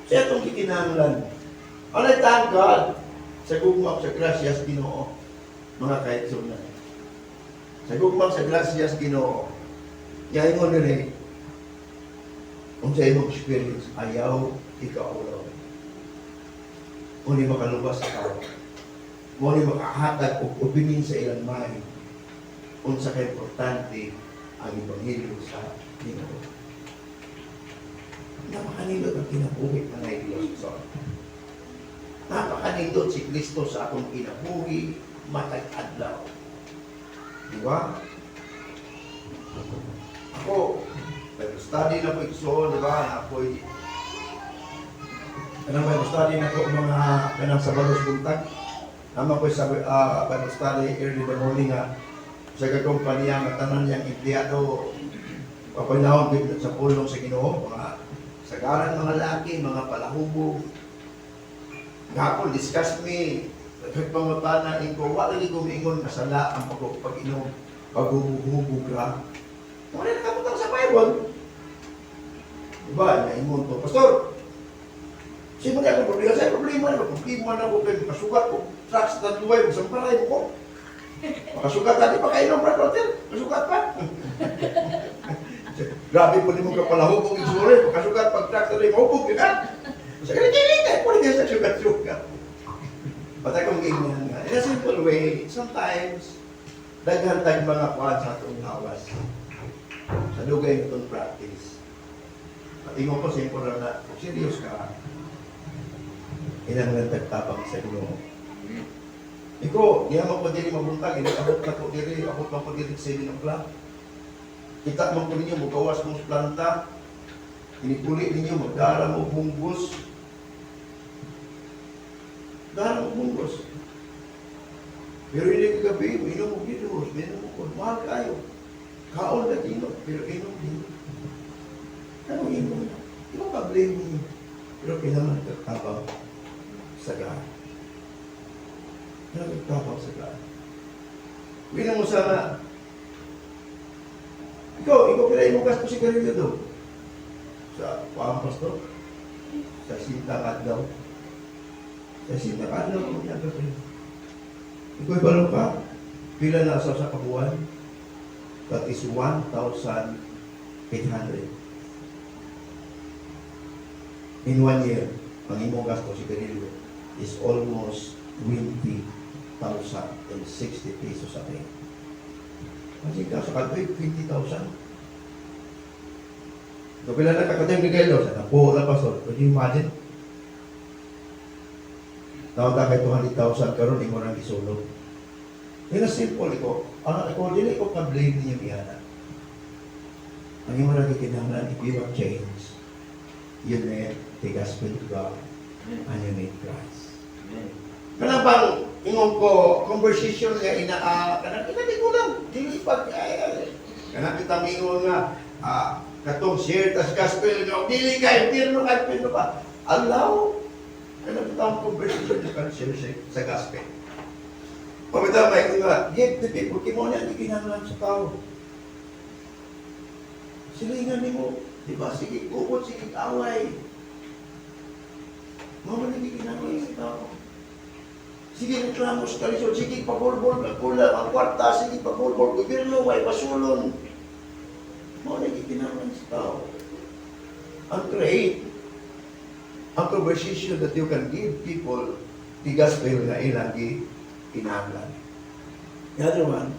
B: Siya itong gikinahanglan. And I thank God sa gugma sa grasyas Ginoo, mga kaigsuonan. Sa gugma sa grasyas Ginoo, yaingon nila, unsa imong experience, ayaw ikaulaw. Uni makalubas sa tao. Mo ni makahatag og opening sa ilang mind unsa ka importante ang ebanghelyo sa Ginoo. Napakanindot ang kinabuhi, mga Diyos. So, napakanindot si Kristo sa akong kinabuhi matag adlaw. Di ba? Ako, Bible study na po igsoon, di ba? Ako'y kanang Bible study na ko mga kanang Sabados buntag. Naman ko sa Bible study early in the morning nga sa kumpanya nga tanan niyang empleyado papanahon gid sa pulong sa Ginoo, mga sagaran mga laki, mga palahubog. Gapon discuss me nagpangutana ko, wala lagi ko miingon nga sala ang pag-inom, paghubog-hubog ra. Wala nakabutang sa Bible. Diba? Naingon to, "Pastor, sino niya akong problema?" Sa problema na, problema na ko kay makasugat ko. Trucks na duway, magsamparay mo ko. Makasugat ka, di pa kainom, Brad Walter? Masugat pa. Grabe po ni mo kapalahubog yung suri. Makasugat pag trucks na rin, mahubog ka. Sa kanikilig, ay pwede sa sugat-sugat. Patay kong ganyan nga. In a simple way, sometimes, daghan tayong mga kuhan sa atong lawas. Sa dugay na itong practice. At ingon ko, simple lang na, kung serious ka, kinahanglan tagtabang sa Ginoo. Iko, di naman ko diri mabuntag, hindi abot na ko diri, abot man ko diri 7 o'clock. Kita man ko ninyo, mugawas mong planta, inipuli ninyo, magdara mo munggos. Dara mo munggos. Pero hindi kagabi, inom mo gidos, inom mo ko, mahal kayo. Kaon na inom, pero inom din. Anong inom na? Di ba pa-blame ninyo? Pero kailangan nagtatabang sa God. Kailangan nagtabang sa God. Bilang mo sana, ikaw pila imong gasto sigarilyo do? Sa paang pastor? Sa sinta adlaw. Sa sinta adlaw, kung niya ka. Ikaw balo ka? Pila na sa kabuan? That is 1,800. In one year, ang imong gasto sigarilyo is almost 20,060 pesos a day. Kasi ka sa kalbi, 20,000. So, pila na kakatay regalo sa napo na, pastor. Could you imagine? Tawag ka kay 200,000 karon imo nang gisulog. Yun ang simple ko. Ang ako dili ko ka-blame ninyo iyana. Ang imo lang gikinahanglan, if you want change, you need the gospel to God and you need Christ. Kanang bang ingon ko conversation nga inaa kanang inani ko lang dili pag ay, ay. Kanang kitang ingon nga katong share tas gospel nga dili ka impierno ka, impierno ka, allow kanang kitang conversation you can share sa gospel. Pamita may nga give the people kay mo na gikinahanglan sa tao. Silingan nimo, di ba? Sige, ukot, sige, away. Mao man ang gikinahanglan sa tao. Sige, reklamo sa kalisod. Sige, pagulbol, kulang ang kwarta. Sige, pagulbol, gobyerno, may basulon. Mao na gikinahanglan sa tao. Ang create, ang conversation that you can give people the gospel na ilang kinahanglan. The other one,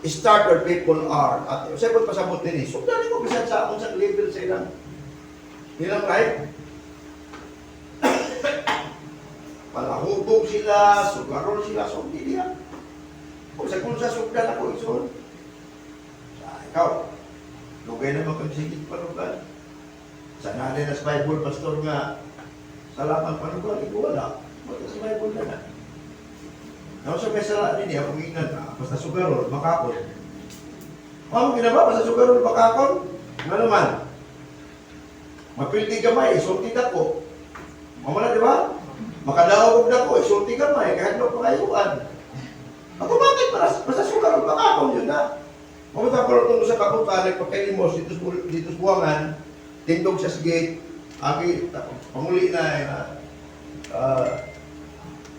B: start where people are. At sa ibang pasabot din eh, sugdan mo bisan sa unsang level sa ilang life. Palahubog sila, sugarol sila, so hindi niya. Kung sa sugdan ako, isun. Sa ikaw, lugay naman kang sige panugan. Sa nanay na sa Bible, pastor nga, salamat panugan, ikaw wala. Basta sa Bible na na. Now, sa may sala din niya, kung ingnan, basta sugarol, makakon. Mamo ginaba, basta sugarol, makakon. Nga naman, mapildi gamay, isulti dako. Mamo na, di ba? Makadaog og dako, isulti gamay, kahit no pangayuan. Ako bakit basta sugarol, makakon yun na. Mamunta ko tungkol sa kakutan, nagpagkalimos dito sa buwangan, tindog sa gate, agi, panguli na,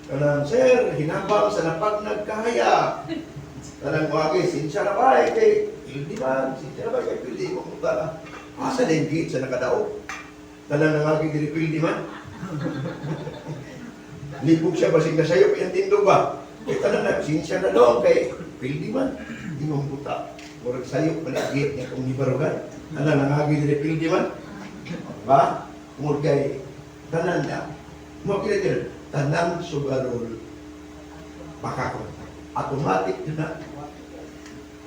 B: kanang, "Sir, hinabang sa napag nagkahaya." Kanang wagi, "Sinsya na ba, eh, kay, hindi man, sinsya na ba, kay pili ko kung tala." Asa na yung gate sa nakadaog? Tanang nangagi dili pildi man. Libog siya, basig na sayo, yung tindog ba? Kay tanan na, sinsya na doon, kay pildi man. Hindi mo buta. Murag sayo pala gate niya kung nibarugan. Tanan nangagi dili pildi man. Ba? Tungod kay tanan na. Mo kini tanang sugarol makakon. Automatic yun na.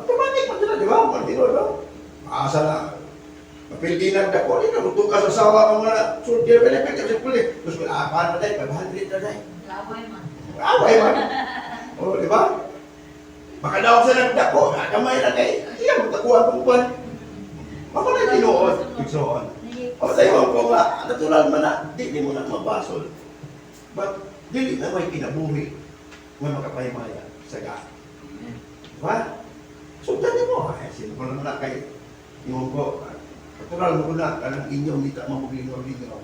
B: Automatic man yun na, di ba? Martino, di ba? Asa na. Mapildi na dako, di na, ka sa sawa ka mga sulti na benefit, kasi puli. Tapos, paano na tayo? 500 na tayo.
E: Laway man.
B: Away man. O, di ba? Makadaog sa nagdako, gamay na kay, iya, magtakuan kong kwan. Mako na tinuod, igsoon. O, tayo ko nga, natural man na, di mo na mabasol. But, dili na may kinabuhi nga makapahimaya sa God. Diba? So, dali mo. Ay, sino ko naman na kay, yung ko, natural mo ko na, kanang inyong dita mamuglingaw-lingaw.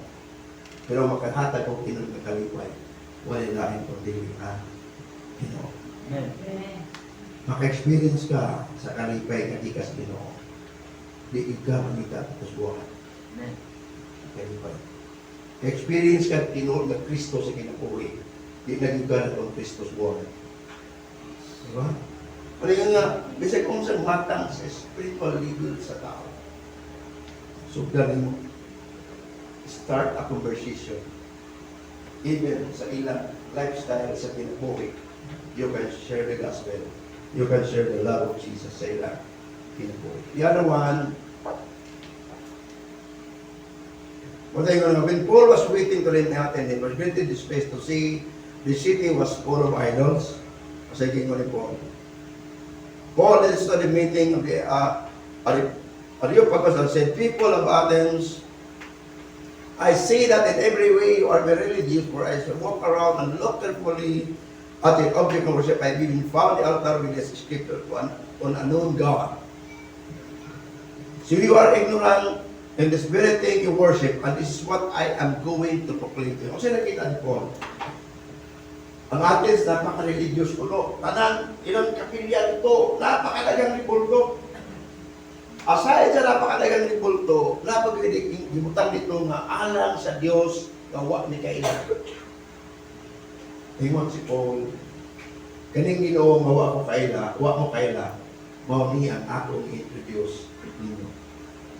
B: Pero makahatag og tinuod nga kalipay, wala lain kundi ang Ginoo.
C: Amen.
B: Maka-experience ka sa kalipay nga gikas Ginoo. Di ka mangita tapos buhat.
C: Amen.
B: Kalipay. Experience ka tinuod nga Kristo sa kinabuhi. Di na gyud ka na itong Kristo sa buhat. Diba? Kaya nga, bisag kung sa matang sa spiritual level sa tao, sugdan mo, start a conversation. Even sa ilang lifestyle sa kinabuhi, you can share the gospel. You can share the love of Jesus sa ilang kinabuhi. The other one, what they gonna, when Paul was waiting to leave Athens, he was granted the space to see the city was full of idols. Kasi gingon ni Paul. Paul led to the meeting of the Areopagus and said, "People of Athens, I see that in every way you are very religious, for I shall walk around and look carefully at the object of worship. I even found the altar with this scripture on unknown God. So you are ignorant in this very thing you worship, and this is what I am going to proclaim to you." Kasi nakita ni Paul, Ang Athens, napaka-religious kuno. Tanan, ilang kapilya ito, napakadagang ribulto. Aside sa napakadagang ribulto, napag-ibutang dito nga alang sa Dios nga wa ni kaila. Ingon si Paul, kaning Ginoo nga wa ko kaila, wa mo kaila, mao ni ang akong i-introduce ninyo.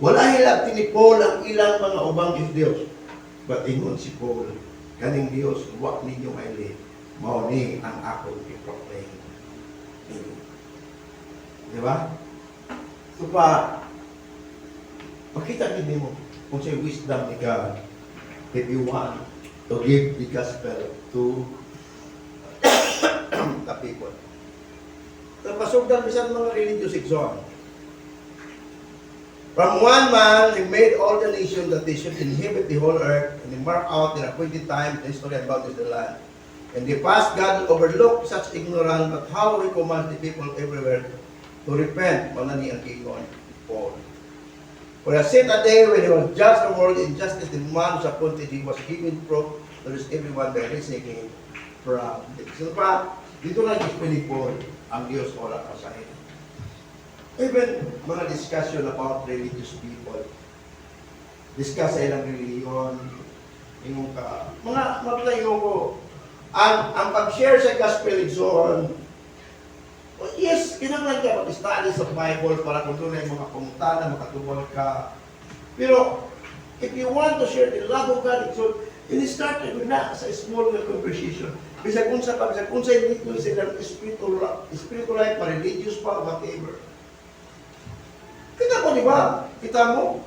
B: Wala hilabti ni Paul ang ilang mga ubang Diyos. But ingon si Paul, kaning Dios wa ninyo kaili, mao ni ang akong i-proclaim ninyo. Di ba? So pa, makita gid nimo kung sa wisdom ni God if you want to give the gospel to the people. Napasugdan bisan mga religious exon. From one man, he made all the nations that they should inhabit the whole earth, and he marked out their appointed time, the history and boundaries of the land. In the past, God overlooked such ignorance, but how he commands the people everywhere to repent, mao na ni ang giingon Paul. For he set a day when he will judge the world in justice, the man was appointed, he was given proof to this everyone by raising him from the. So pa, dito lang explain ni Paul, ang Diyos wala pa sa. Even mga discussion about religious people, discuss sa ilang relihiyon, ingon ka, mga mabla ko, ang pag-share sa gospel igsoon, oh, yes, kinahanglan ka mag-study sa Bible para kung doon ay mga pangutana, makatubal ka. Pero, if you want to share the love of God, so, it started with na sa small nga conversation. Bisag unsa pa, bisag unsa dito sila spiritual, spiritual life, pa religious pa, whatever. Kita mo, di ba? Kita mo.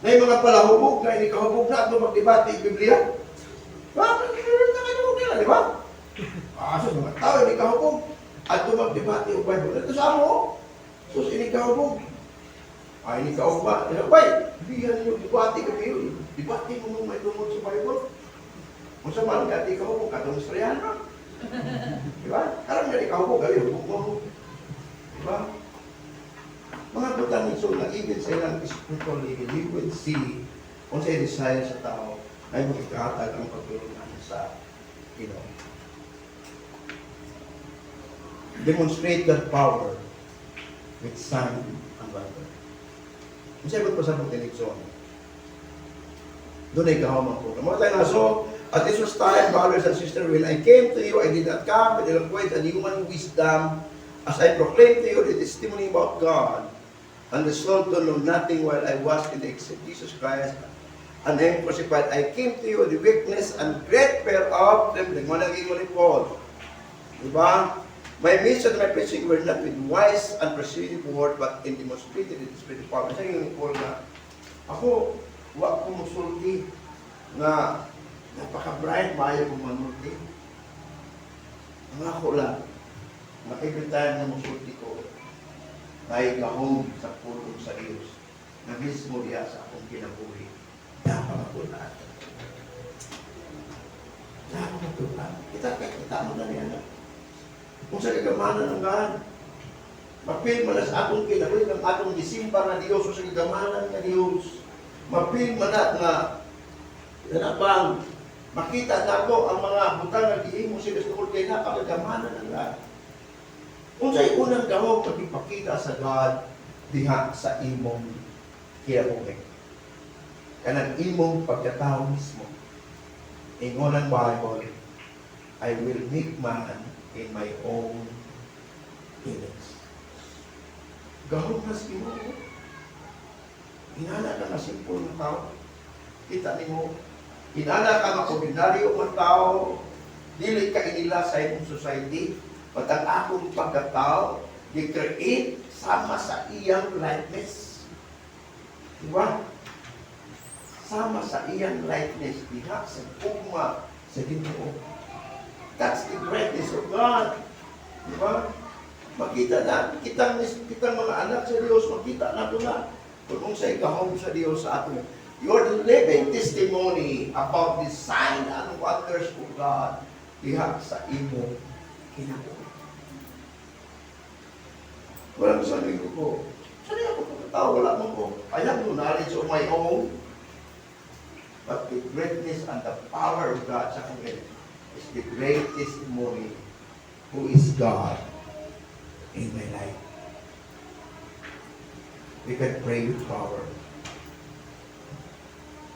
B: Na yung mga palahubog na hindi kahubog na at magdebate yung Biblia. Bakit? Nakahubog nila, di ba? Ah, so mga tao, hindi kahubog. At magdebate yung Bible. Ito sa amo. Sus, hindi kahubog. Ay, hindi kaugma. Bay, biyan ninyo, debate ka kayo. Debate mo mo may tungod sa Bible. Kung sa man ka, di kahubog, katong istoryahan no? Di ba? Karon nga di kahubog, gali, hubog mo. Di ba? Mga butang ito na even sa ilang spiritual living, you will see kung sa desire sa tao ay magkakatag ang pagtulungan sa Ginoo. Demonstrate that power with sign and wonder. Kung sa iba't pasabot ni Nixon, doon ay gahom ang program. Mga tayo na, so, at this was time, brothers and sisters, when I came to you, I did not come with eloquence and human wisdom, as I proclaimed to you the testimony about God, and resolved to know nothing while I was in the except Jesus Christ, and Him crucified. I came to you with weakness and great fear of trembling. Wala naging ni Paul. Diba? My mission and my preaching were not with wise and persuasive word, but in demonstrated in the spirit of power. Kasi yung ni Paul na, ako, wa ko musulti nga napaka-bright, maayo kong manulti. Ang ako lang, na every time na musulti ko, ay gahom sa pulong sa Diyos, na mismo diya sa akong kinabuhi. Napakatunan. Napakatunan. Kita, kita mo na niya na. Kung sa kagamanan ng God, mapil man na sa atong kinabuhi ng atong gisimba nga Diyos o sa kagamanan nga Diyos. Mapil man na nga bang makita nako ang mga butang nga gihimo sa Diyos tungkol kay napakagamanan ng God. Kung sa'y unang gahom pagipakita sa God diha sa imong kinabuhi. Kanang imong pagkatao mismo. Ingon ang Bible, "I will make man in my own image." Gahom na sa Ginoo. Inana ka nga simple nga tao. Kita nimo, inana ka nga ordinaryo nga tao, dili ka inila sa imong society, but ang akong pagkatao, gi-create sama sa iyang likeness. Di ba? Sama sa iyang likeness, diha sa gugma sa Ginoo. That's the greatness of God. Di ba? Makita na, kitang mga anak sa Diyos, makita na ito na kung unsay gahom sa Diyos sa ato. You're the living testimony about the sign and wonders of God diha sa imong kinabuhi. Wala mo sa amigo ko. Saan ako pagkatao? Wala mo ko. I have no knowledge of my own. But the greatness and the power of God sa akong. is the great testimony who is God in my life. We can pray with power.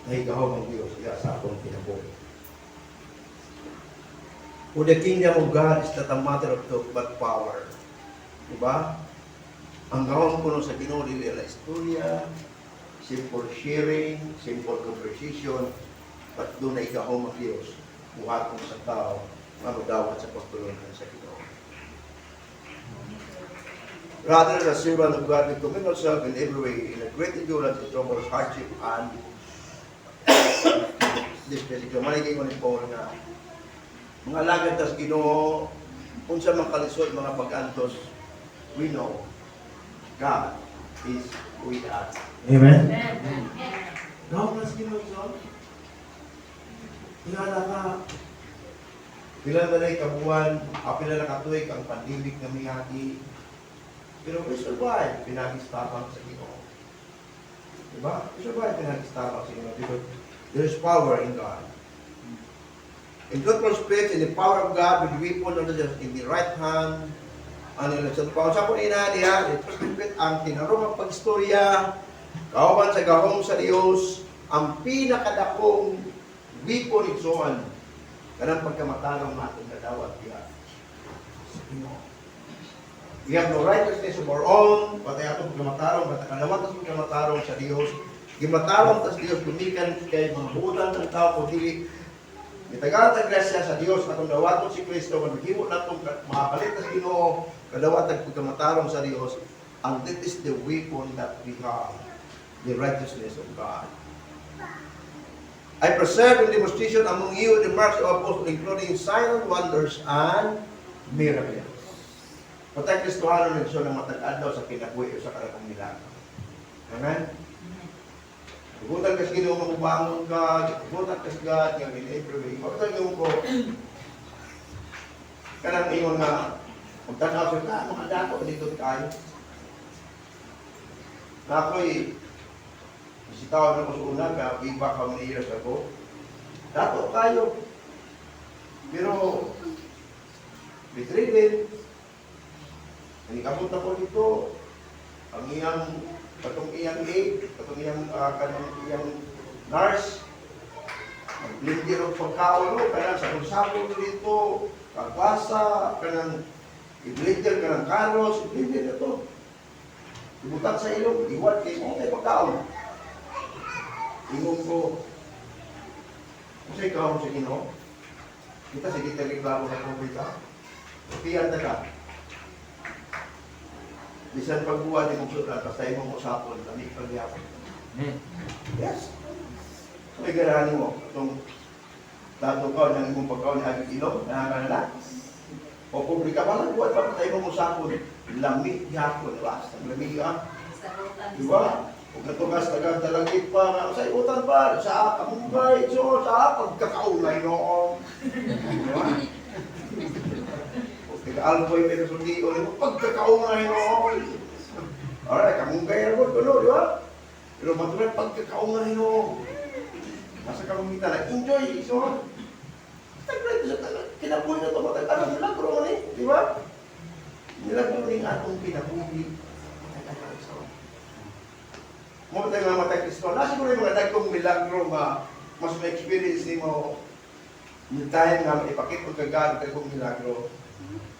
B: Nahigahom ang Diyos iya sa atong kinabuhi. For the kingdom of God is not a matter of talk but power. Diba? Ang gahom kuno sa Ginoo dili na istorya, simple sharing, simple conversation, but duna gahom ang Diyos buhaton sa tao nga modawat sa pagtulungan sa Ginoo. Rather, the servant of God, we commend ourselves in every way, in a great endurance, in troubles, hardship, and distress. Ikaw, manigay ko ni Paul nga, mga alagad tas Ginoo, unsa man kalisod mga pag-antos, we know God is with us. Amen? Gahom na sa Ginoo, John. Tingala ka, pila na lang kabuwan, pila na katuig ang pandemic na miyagi. Pero we survive, pinaagi sa tabang sa Ginoo. Diba? We survive, pinaagi sa tabang sa Ginoo because there is power in God. In truthful speech, in the power of God, with weapon on the, in the right hand, ano yun, sa power sa ina niya, the truthful speech, ang tinarong ang pag-istorya, kauban sa gahom sa Dios, ang pinakadakong weapon igsoon, kanang pagkamatarong natin kadawat diha sa Ginoo. We have no righteousness of our own, patay atong pagkamatarong, basta kadawat tas pagkamatarong sa Dios. Gimatarong tas Dios gumikan kay mga butan ng tao kung dili. Gitagaan tag grasya sa Dios atong dawaton si Kristo nga maghimo natong makapalit sa Ginoo kadawat tag pagkamatarong sa Dios, and that is the weapon that we have, the righteousness of God. I preserve in demonstration among you the marks of apostle, including signs, wonders, and miracles. Patay Kristohano nagsuon ng matag adlaw sa kinabuhi o sa kanang milagro. Amen? Tugutan ka sa Ginoo mamubangon ka, tugutan ka sa God, nga in every way. Pagkatang yung ko, kanang ingon nga, magtanaw sa ka, mga dako, dito tayo. Na ako'y, bisitawan ako sa una, ka, way back how many years ago, dato kayo. Pero, bedridden, Nanikabot ako dito, ang iyang, katong iyang aid, katong iyang, kanang iyang nurse, mag-blender og pagkaon no, kanang sa sabon dito, kalbasa, kanang i-blender kanang carrots, i-blender na to. Ibutang sa ilong, iwat kay mo kay pagkaon. Ingon ko, kasi ikaw sa Ginoo, kita sige reklamo sa COVID ha. Piyan ta ka. Bisan pagbuwan ni mong sulat, basta imong usapon, lami pagyapon. Yes. May ganahan mo, itong dato ka ng imong pagkaon ni agig ilong, nakaka na. O publika pa lang, buwan pa, basta imong usapon, lami gyapon, diba? Lami ka. Di ba? Ug natugas tagang dalagit pa nga sa utan pa sa kamunggay so sa pagkakaulay noon. Di ba? O tiga-alboy pero sundi o pagkakaulay noon. Alright, kamunggay ra gud kuno, di ba? Pero matuloy pagkakaulay noon. Nasa kamungita na enjoy so. Tagray sa tanan kinabuhi na to matag ano milagro man eh, di ba? Milagro ning atong kinabuhi. Mo tayo nga matay Kristo. Na siguro yung mga dagkong milagro nga mas ma-experience nimo yung time nga maipakita kay God dagkong milagro.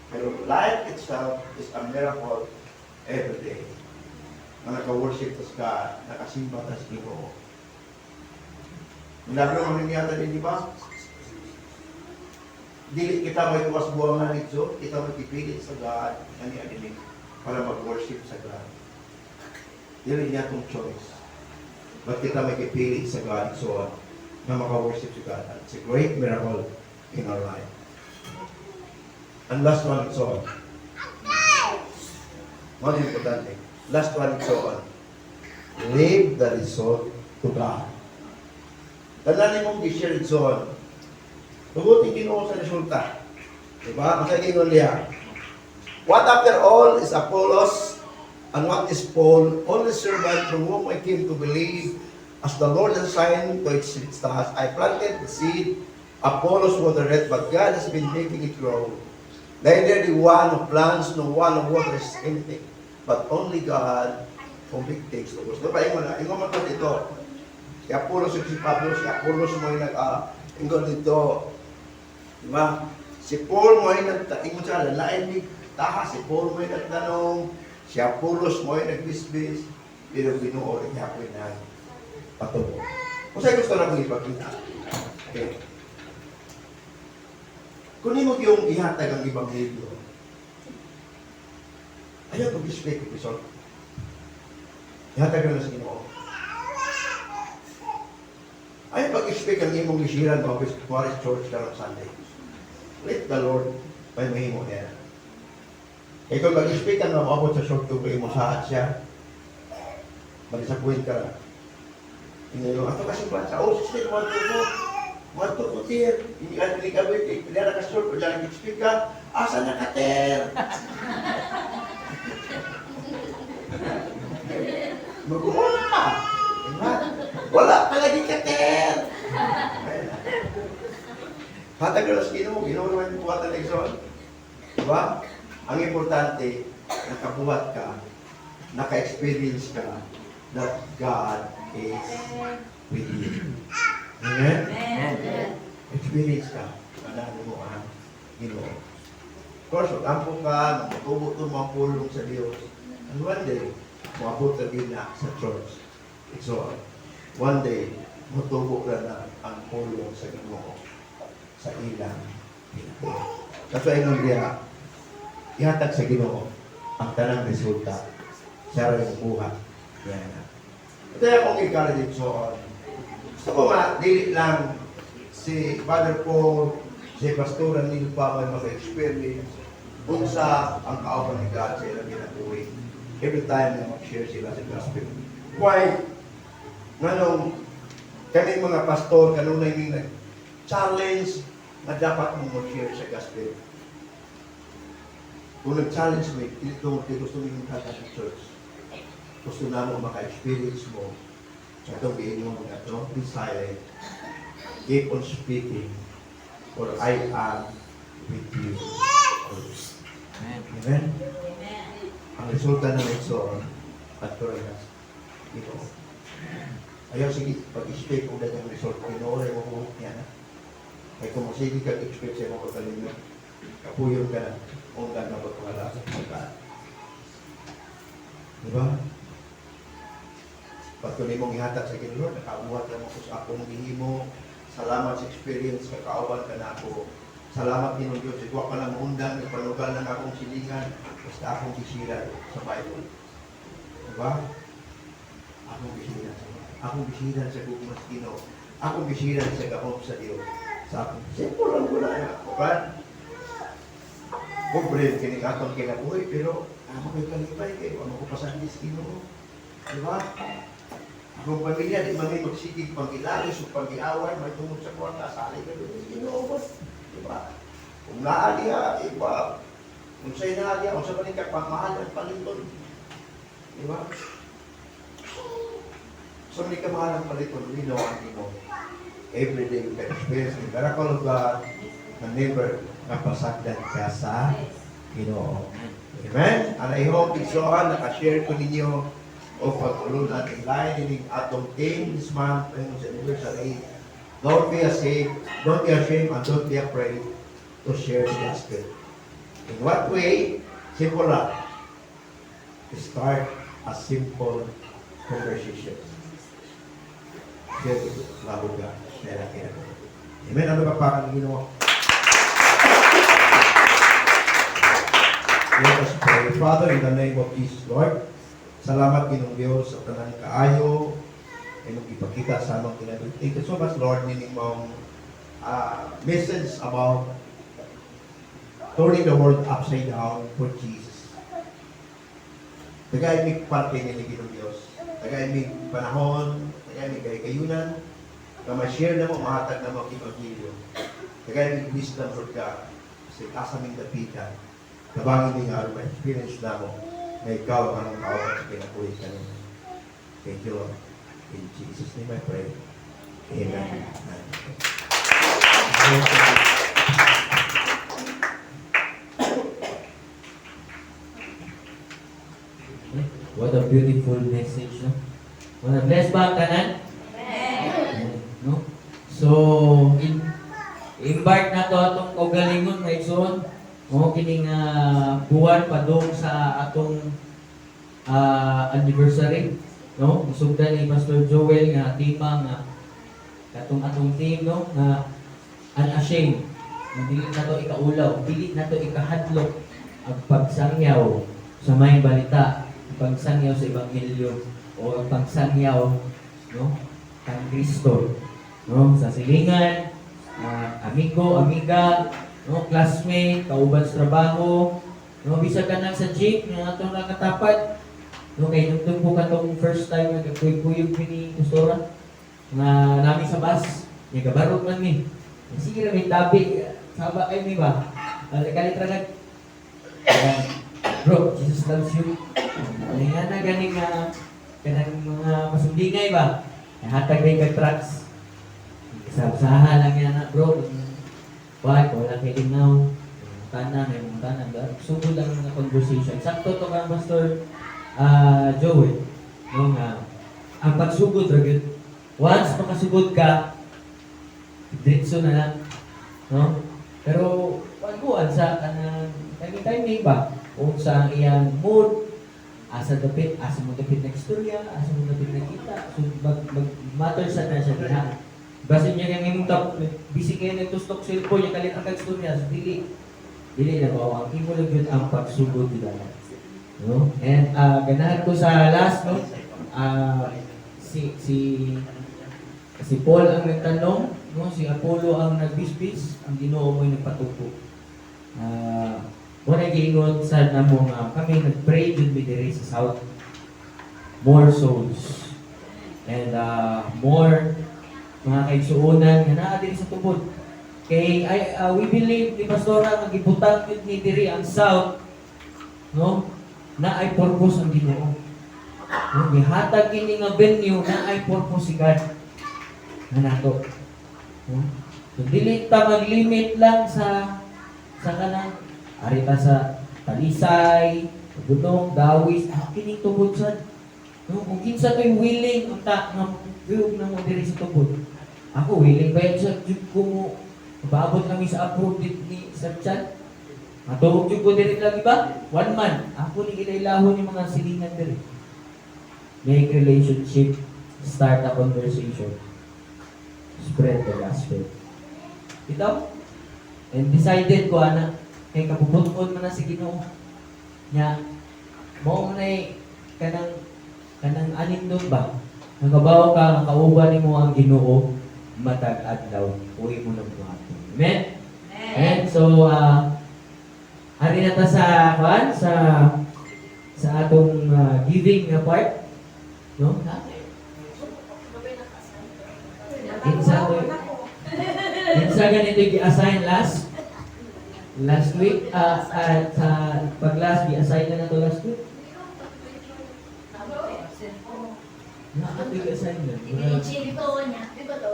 B: Pero life itself is a miracle every day. Nga naka-worship tas God, nakasimba tas Ginoo. Milagro man niya din, di ba? Dili kita may tuwas buwangan nito, kita may pipilit sa God nga niya dili para mag-worship sa God. Dili niya itong choice. But kita may kipili sa God so on, na maka-worship sa God. And it's a great miracle in our life. And last one, so on. Most importante. Last one, so on. Leave the result to God. Tanan mong i-share so on. Tugutin Ginoo sa resulta. Diba? Ang sa gingon niya. What after all is Apollos and what is Paul, only servant from whom I came to believe, as the Lord assigned to its task, I planted the seed, Apollos watered it, but God has been making it grow. Neither the one who plants nor one who waters anything, but only God who makes things to grow. So, pa ingon na, ingon man ko dito. Si Apollos ug si Pablo, si Apollos mo yung nag ingon dito. Di ba? Si Paul mo yung nag ingon sa lain ni taha, si Paul mo yung nagtanong, si Apollos mo yung nagbisbis, pero Ginoo rin niya ako yung patubo. Kung sa'yo gusto na akong ipakita. Okay. Kung nimo yung ihatag ang ebanghelyo, ayaw pag-display ko result. Ihatag na sa Ginoo. Ayaw pag-expect ang imong gisiran mo sa church karong Sunday. Let the Lord may mahimo niya. Kaya kung mag-expect ka na maabot sa short to mo saad siya, mag-disappoint ka na. Inyo, ato kasi ba sa oh, sister, one to ko. One to ko, tier. Hindi ka hindi ka wait, hindi ka short, wala nang expect ka. Asa na ka, ter? Mag-uuna ka. Diba? Wala pa lagi ka, ter. Hatag na sa Ginoo, Ginoo naman yung buhatan ng Igsoon. Diba? Ang importante, nakabuhat ka, naka-experience ka that God is with you. Amen?
D: Amen.
B: Experience ka, manalo mo ang Ginoo. Of course, magampo ka, matubo ito mga pulong sa Diyos. And one day, moabot ka din na sa church. So, one day, mutubo ka na ang pulong sa Ginoo sa ilang kinabuhi. Kasi ingon diha, ihatag sa Ginoo ang tanang resulta. Siya rin buhat. Yan na. Ito yung akong encourage so on. Gusto ko nga, dili lang si Father Paul, si Pastor Neil pa may maka-experience unsa ang kauban ni God sa ilang kinabuhi. Every time na mag-share sila sa gospel. Why? Nganong kami mga pastor, kanunay mi nag-challenge na dapat mo mag-share sa gospel. Kung nag-challenge mo, dili tungod kay gusto mo yung sa church. Gusto na mo maka-experience mo sa itong giingon nga, don't be silent. Keep on speaking, for I am with you always.
C: Amen.
B: Amen? Ang resulta ng igsoon at turingas, Ginoo. Ayaw sige, pag-expect kung ganyang result, Ginoo ay mabuhok niya na. Kaya kung masige ka expect sa imong kagalingon, kapuyon ka na, undang na pagpangala sa pagkaan. Di ba? Pag mong ihatag sa Ginoo, Lord, nakabuhat lang ako sa akong gihimo. Salamat sa experience, kakauban ka na ako. Salamat Ginoong Diyos, ikaw ka lang undang, ipanugal ng akong silingan, basta akong gisiran sa Bible. Diba? Akong gisiran sa Bible. Akong gisiran sa gugma sa Ginoo. Akong gisiran sa gahom sa Dios. Sa akong simple lang ko na. Okay? Pobre kini atong kinabuhi pero ako kay kalipay kay wa ko pasagdi sa Ginoo. Diba? Akong pamilya di man may magsigig pangilagis o panggiaway may tungod sa kwarta sali ka doon sa Ginoo ba? Diba? Kung naa diha, iba. Kung sa'yo naa diha, kung sa maning ka pamahal ang paliton. Diba? Sa maning ka mahal ang paliton, we know ang Ginoo. Every day we can experience the miracle of God na never napasagdan ka sa Ginoo. Amen? And I hope igsoon, nakashare ko ninyo o pagulon natin line ining atong theme this month ayun sa anniversary. Don't be ashamed, don't be ashamed and don't be afraid to share the gospel. In what way? Simple lang. Start a simple conversation. Share the love of God. Share ang. Amen. Ano ba pa ang Ginoo? Let us pray. Father, in the name of Jesus, Lord, salamat Ginoong Diyos sa tanang kaayo imong ipakita sa among kinabuhi. Thank you so much, Lord, nining mong message about turning the world upside down for Jesus. Tagay mi parte nila Ginoong Diyos. Tagay mi panahon, tagay mi kayunan, na ma-share na mo, mahatag na mo ang Ebanghelyo. Tagay mi wisdom, Lord God, sa asa ming dapitan. Tabangin mi nga aron ma-experience na mo na ikaw ang among kauban sa kinabuhi kanina. Thank you, Lord. In Jesus' name I pray. Amen. Amen.
C: Okay. What a beautiful message, no? What a bless ba ang tanan? No? So, embark na to atong kaugalingon, mga igsoon. O, kining buwan padung sa atong anniversary, no? Isugdan ni Pastor Joel nga tema nga katong atong team, no, nga unashamed. Nga dili na to ikaulaw, dili na to ikahadlok ang pagsangyaw sa may balita, ang pagsangyaw sa ebanghelyo o ang pagsangyaw, no, kang Kristo, no, sa silingan, amigo, amiga, no, classmate, kauban sa trabaho, no, bisag ka nang sa jeep nga atong nakatapad, no, kay nung po katong first time nga nagkuyog-kuyog mi ni Pastora nga nami sa bus, nga gabarog man mi. Sige ra may tabi, saba kay mi ba? Kalit ra nag. Ayan. Bro, Jesus loves you. Ayan na ganing nga kanang mga pasundingay ba? Hatag rin kag tracks. Saha lang yan na, bro. Why, kung wala kay linaw, tanan, may mga tanan. Sugod ang mga conversation. Sakto to kang Pastor Joel. No, nga, ang pagsugod, ra gyud. Once makasugod ka, diretso na lang. No? Pero, pagkuan sa kanang timing-timing ba? Kung sa ang iyang mood, asa dapit, asa mo dapit na istorya, asa mo dapit na kita. So, mag matter sa na siya diha. Basin niya nga imong tap, busy kayo nagtustok cellphone, yung kalit ang kag-istorya, so dili. Dili na ba? Ang imo lang yun ang pagsugod nila. No? And ganahan ko sa last, no? Si si si Paul ang nagtanong, no? Si Apollo ang nagbisbis, ang Ginoo mo'y nagpatubo. Wala giingon sa namo nga kami nagpray jud mi diri sa South, more souls and more mga kaigsuonan nga naa diri sa tubod. Kay ay, we believe ni Pastora nga gibutang jud ni diri ang South, no, na ay purpose ang Ginoo. No, gihatag kini nga venue na ay purpose si God nga nato. No? So, dili ta maglimit lang sa kanang ari ta sa Talisay, Gunong, Dawis, kining tubod sad. No, kung kinsa to'y willing unta nga guyog na mo diri sa tubod. Ako willing ba yan sa jud ko mo maabot kami sa approve dit ni Sir Chan. Matuog jud ko diri lang iba, one man. Ako ni ilailahon ni mga silingan diri. Make relationship, start a conversation. Spread the gospel. Ito? And decided ko, ana, kay kabubuton man na si Ginoo. Nya, mao man ay kanang kanang anindot ba? Nakabaw ka, nga kauban nimo ang Ginoo matag adlaw, uwi mo ng buhaton. Amen? And so, ari na ta sa kuan sa sa atong giving nga part, no? Kinsa to? Kinsa ganito gi-assign last last week, sa pag last gi-assign na nato last week. Naa to gi-assign na.
E: Ito niya.
A: Di ba to?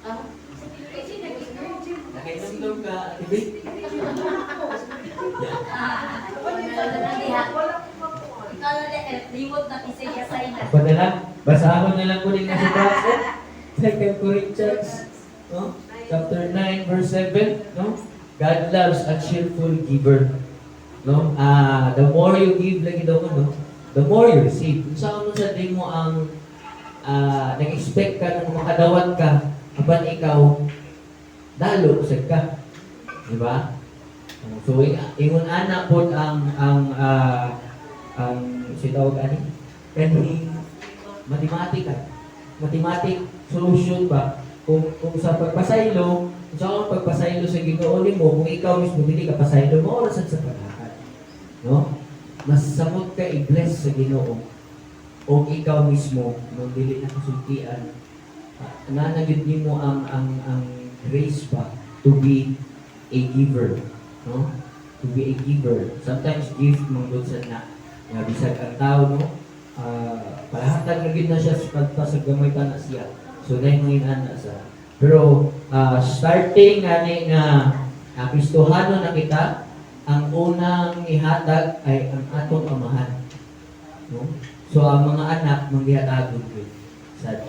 A: Ah?
C: Nakainumdum ka, Ate Vic?
E: Ikaw na din, limot na kasi assign na.
C: Ako na lang. Basahon na lang ko din na sa text. 2 Corinthians, no? Chapter 9, verse 7, no? God loves a cheerful giver. No? The more you give, lagi daw ko, no? The more you receive. Kung saan mo sa di mo ang nag-expect ka na makadawat ka, apan ikaw, dalo, usag ka. Di ba? So, ingon ana po ang si tawag ani kaning matematika mathematic solution ba kung sa pagpasaylo, kung sa akong pagpasaylo sa Ginoo nimo, kung ikaw mismo dili ka pasaylo mo oras sa paghatag, no, mas samot ka i-bless sa Ginoo o ikaw mismo nung dili na kasultian na nagyud nimo ang grace ba to be a giver, no, to be a giver. Sometimes gift man gud sa na nga bisag ang tao, no, palahatag na gyud na siya sa pagpa sa gamay pa na siya. So dahil mga inana sa pero starting ani nga Kristohano na kita, ang unang ihatag ay ang atong amahan. No? So ang mga anak manggihatagon gyud sad.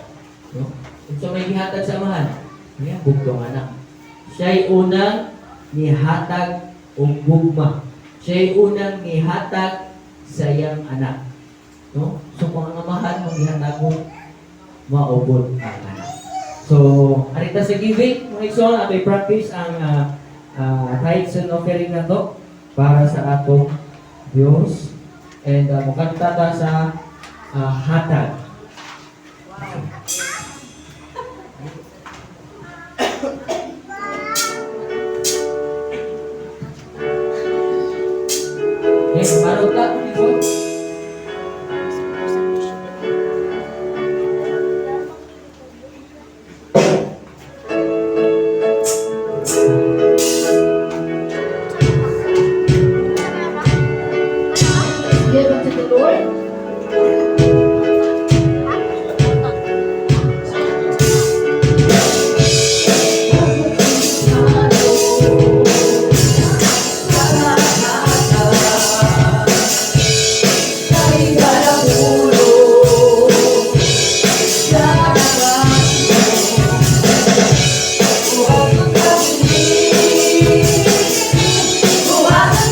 C: No? So may gihatag sa amahan, niya bugtong anak. Siya'y unang nihatag og gugma. Siya'y unang nihatag sa iyang anak. No? So kung ang amahan manggihatagon, maubod ang anak. So, arita sa giving, mga igsoon, ato i-practice ang tithes and offering na to para sa atong Diyos. And mukanta ta sa hatag. Okay, marot ta, igsoon.
A: Give unto the Lord.
C: So, atong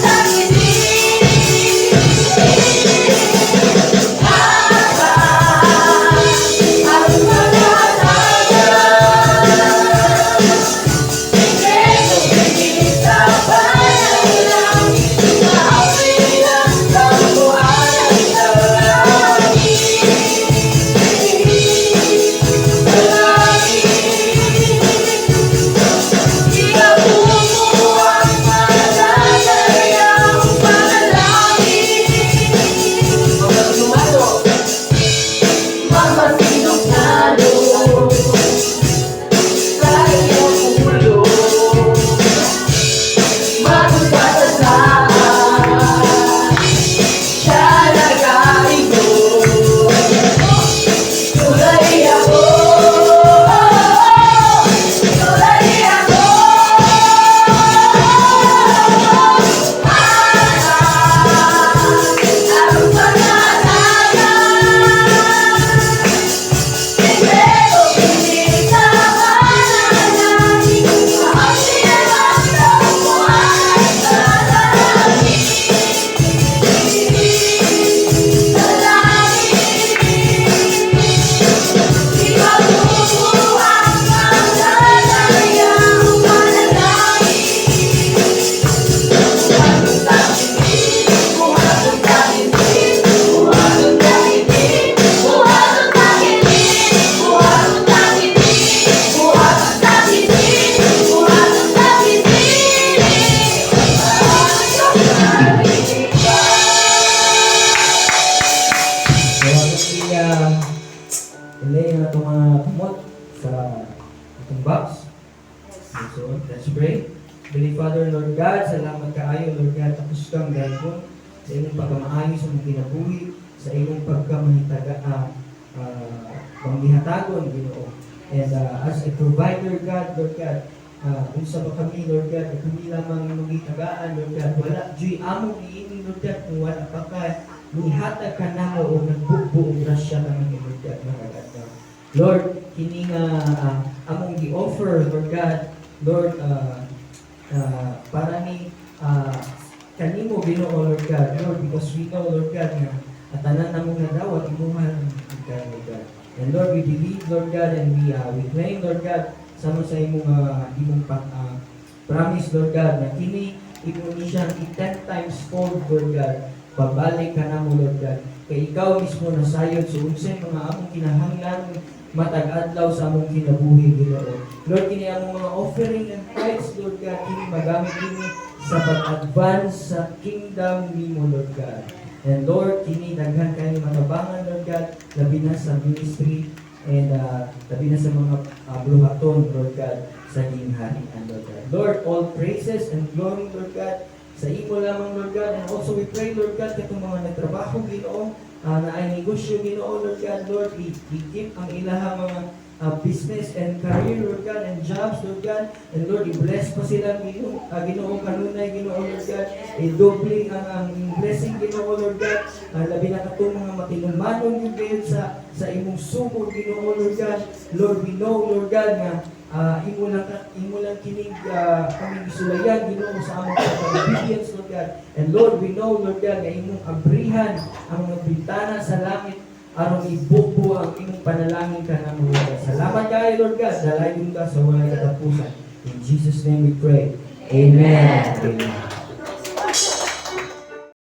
C: i-lay ang atong mga kamot sa atong box. And so, let's pray. Heavenly Father, Lord God, salamat kaayo, Lord God, takos kang gaypon sa imong pagkamaayo sa imong kinabuhi, sa imong pagkamahitaga, panggihatagon, Ginoo. And as a provider, God, Lord God, unsa ba kami, Lord God, kami lamang imong gitagaan, Lord God, wala juy among niini, Lord God, kung wala pa ka, nihatag ka namo o nagbubo og grasya kami, Lord God, mga. Lord, kini nga among gi-offer, Lord God, Lord, para ni kanimo, Ginoo, Lord God, Lord, because we know, Lord God, nga at tanan namong nadawat imuha ka, Lord God. And Lord, we believe, Lord God, and we claim, Lord God, sama sa imong promise, Lord God, na kini imo ni siyang i-10 times fold, Lord God, babalik ka namo, Lord God. Kay ikaw mismo nasayod sa unsay mga among kinahanglan matag adlaw sa among kinabuhi, Ginoo. Lord, kini among mga offering and tithes, Lord God, kini magamit kini sa pag-advance sa kingdom nimo, Lord God. And Lord, kini daghan kayo matabangan, Lord God, labi na sa ministry and labi na sa mga buhaton, Lord God, sa gingharian, Lord God. Lord, all praises and glory, Lord God, sa imo lamang, Lord God. And also we pray, Lord God, katong mga nagtrabaho, Ginoo, na ay negosyo, Ginoo, Lord God, Lord, i-keep ang ilahang mga business and career, Lord God, and jobs, Lord God. And Lord, i-bless pa sila, Ginoo, kanunay, Ginoo, Lord God. I-doubling ang blessing, Ginoo, Lord God. Ang labi na katong mga matinumanon yung God sa imong sugo, Ginoo, Lord God. Lord, we know, Lord God, nga imo lang kinig kami gisulayan, Ginoo, sa among pag-obedience, Lord God. And Lord, we know, Lord God, nga imong abrihan ang mga bintana sa langit aron ibubo ang imong panalangin kanamo, Lord God. Salamat kayo, Lord God. Dalaygon ka sa walay katapusan. In Jesus' name we pray. Amen. Amen.